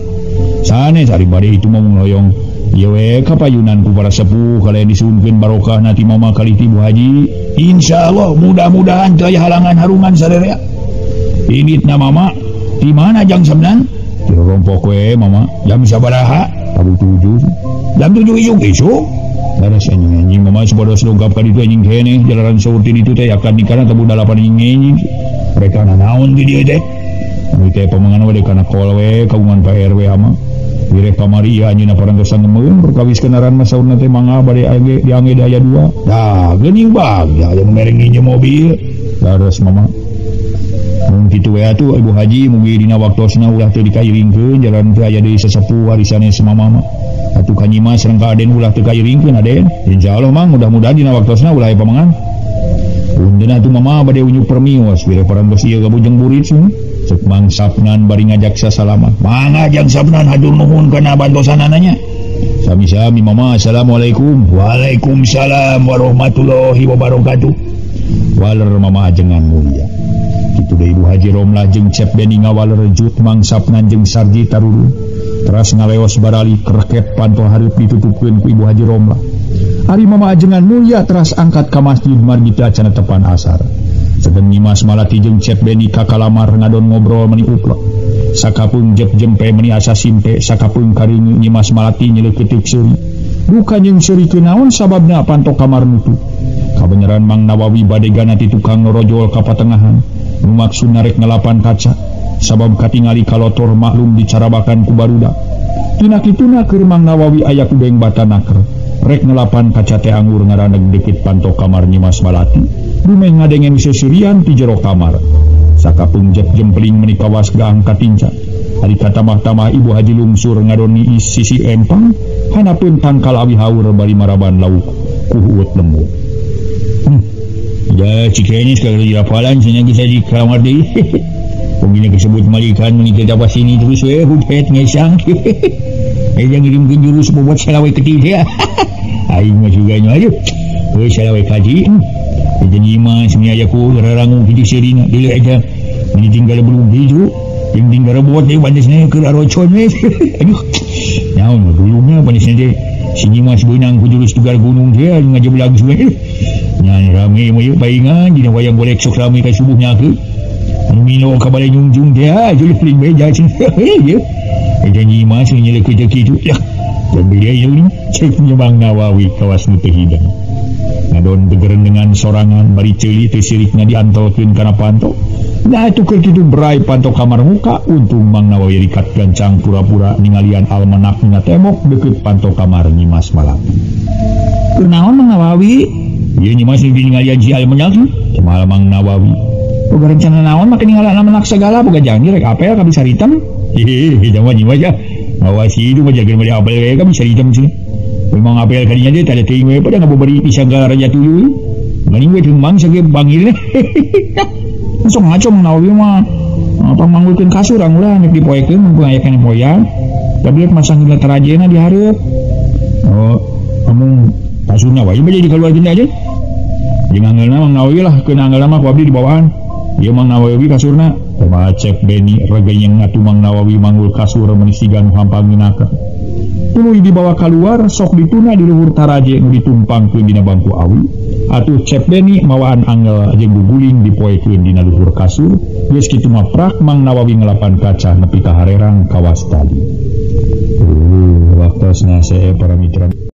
Sanes ari bade itu mah mung hoyong ieu we kapayunan ku para sepuh kalayan disuhunkeun barokahna ti mama kali ti Ibu Haji. Insyaallah mudah-mudahan teu aya halangan harungan sarerea. Initna mama di mana Jang Sapnan? Di rompok we mama. Jam sabaraha? Tabuh 7. Jam 7 isuk-isuk. Laras anjing-anjing mama supados dongkap ka ditu anjing keneh jalaran saur ti ditu teh akan dikana tabuh 8 anjing-anjing. Mereka nanaon di dieu teh? Anu teh pamangan we kana kol we kagungan Pak RW ama. Wireh kamari ieu anjeunna parantosan ngemeun perkawis kendaraan mah saurna teh mangga bade age diange daya 2. Tah geuning bagja aya nu mere nginjem mobil. Laras mama. Mun kitu we atuh Ibu Haji mugi dina waktosna ulah teu dikairingkeun jalan teu aya deui sesepuh warisane semamama. Atuh ka Nyimas sareng ka Aden ulah teu kairingkeun Aden. Insyaallah Mang mudah-mudahan dina waktosna ulah aya pamangan. Punten atuh mama bade unjuk permios bire parantos ieu gabujeng burit sun. Cek Mang Sapnan bari ngajak sasalaman. Mangga Jang Sapnan hatur nuhun kana bantosanana nya. Sami-sami mama, assalamualaikum. Waalaikumsalam warahmatullahi wabarakatuh. Waler mama ajengan mulia. Kitu deui Ibu Haji Romlah jeung Cep Beni ngawaler jut Mang Sapnan jeung Sarji tarurun. Teras ngaleos barali kreket panto hareup ditutupkeun ku Ibu Haji Romlah. Ari mama ajengan mulia teras angkat ka masjid margi teu acan tepan asar. Sedeng Nyimas Malati jeung Cep Beni ka kalamar ngadon ngobrol meuni uplek. Sakapeung jep jempe meuni asa simpe, sakapeung kareuneu Nyimas Malati nyeleukeuteup seuri. Duka jeung seuri kunaon sababna panto kamar nutup. Kabeneran Mang Nawawi badegana ti tukang norojol ka patengahan. Nu maksud narek ngelapan kaca sabab katingali kalotor maklum dicarabakan ku barudak. Tina kituna keur Mang Nawawi aya ku beng batanaker. Rek ngelapan kaca teh anggur ngaraneg deukeut panto kamar Nyimas Malati. Dumeh ngadengen seserian ti jero kamar. Sakapeung jep jempeling meuni kawas gaang katinca. Ari katamah-tamah Ibu Haji lungsur ngadon niis sisi empang, hanapeun tangkal awi haur bari maraban lauk ku huut lembut. Ya cikenya sekali hafalan cenah geus di kamar deui. Pungina disebut malikan meuni teh dapat sini terus we hudet ngesang. Eh yang ngirimkeun jurus bobot salawe kecil teh. Aing mah juga nya aja. We salawe kaji. Jadi Nyimas mi aya ku rarangung kitu seurina deuleu aja. Meuni tinggal belum hijau. Jeung tinggal rebot deui bandesna keur arocon we. Aduh. Naon dulunya bandesna teh si Nyimas beunang ku jurus tugar gunung teh ngajeblag we. Nya rame mah ieu paingan dina wayang golek sok rame ka subuh nyakeun. Anu mino ka bale nyungjung teh juluh paling beja cenah. Ieu. Eta Nyimas nyeleukeut kitu. Ya. Dan beda ieu cek Mang Nawawi kawas nu teu hidang. Ngadon begerendengan sorangan bari ceuli teu sirikna diantolkeun kana panto. Nah atuh keur kitu berai panto kamar muka untung Mang Nawawi rikat gancang pura-pura ningalian almanak dina tembok deukeut panto kamar Nyimas Malati. Kunaon Mang Nawawi? Ieu Nyimas ningalian si almanak kumaha Mang Nawawi? Boga rencana naon make ningalian almanak segala boga janji rek apel ka bisa hitam. Hehehe jaman Nyimas ya. Ngawasi itu mah jaga beli apel we ka bisa hitam sih. Memang apel kadinya teh tadi teuing we pada ngaboberi pisang ka raja tuyul. Geuning we teu mangsa ge bangil. Sok ngaco Mang Nawawi mah. Apa manggulkeun kasur ulah nek dipoekeun mumpung aya keneh poyang. Tapi lihat masang gila terajena di hareup. Oh, kamu kasurna wae mah jadi keluarga aja. Jeung angelna Mang Nawawi lah, keun angelna mah ku abdi di bawahan. Ieu Mang Nawawi kasurna. Kumaha Cep Beni regeyeng atuh Mang Nawawi manggul kasur meuni siga nu hampang minaker. Tuluy dibawa kaluar sok dituna di luhur taraje nu ditumpangkeun dina bangku awi. Atuh Cep Beni mawaan angel jeung guguling dipoekeun dina luhur kasur. Geus kitu mah prak Mang Nawawi ngelapan kaca nepi ka harerang kawas tadi. Waktosna sae para mitra.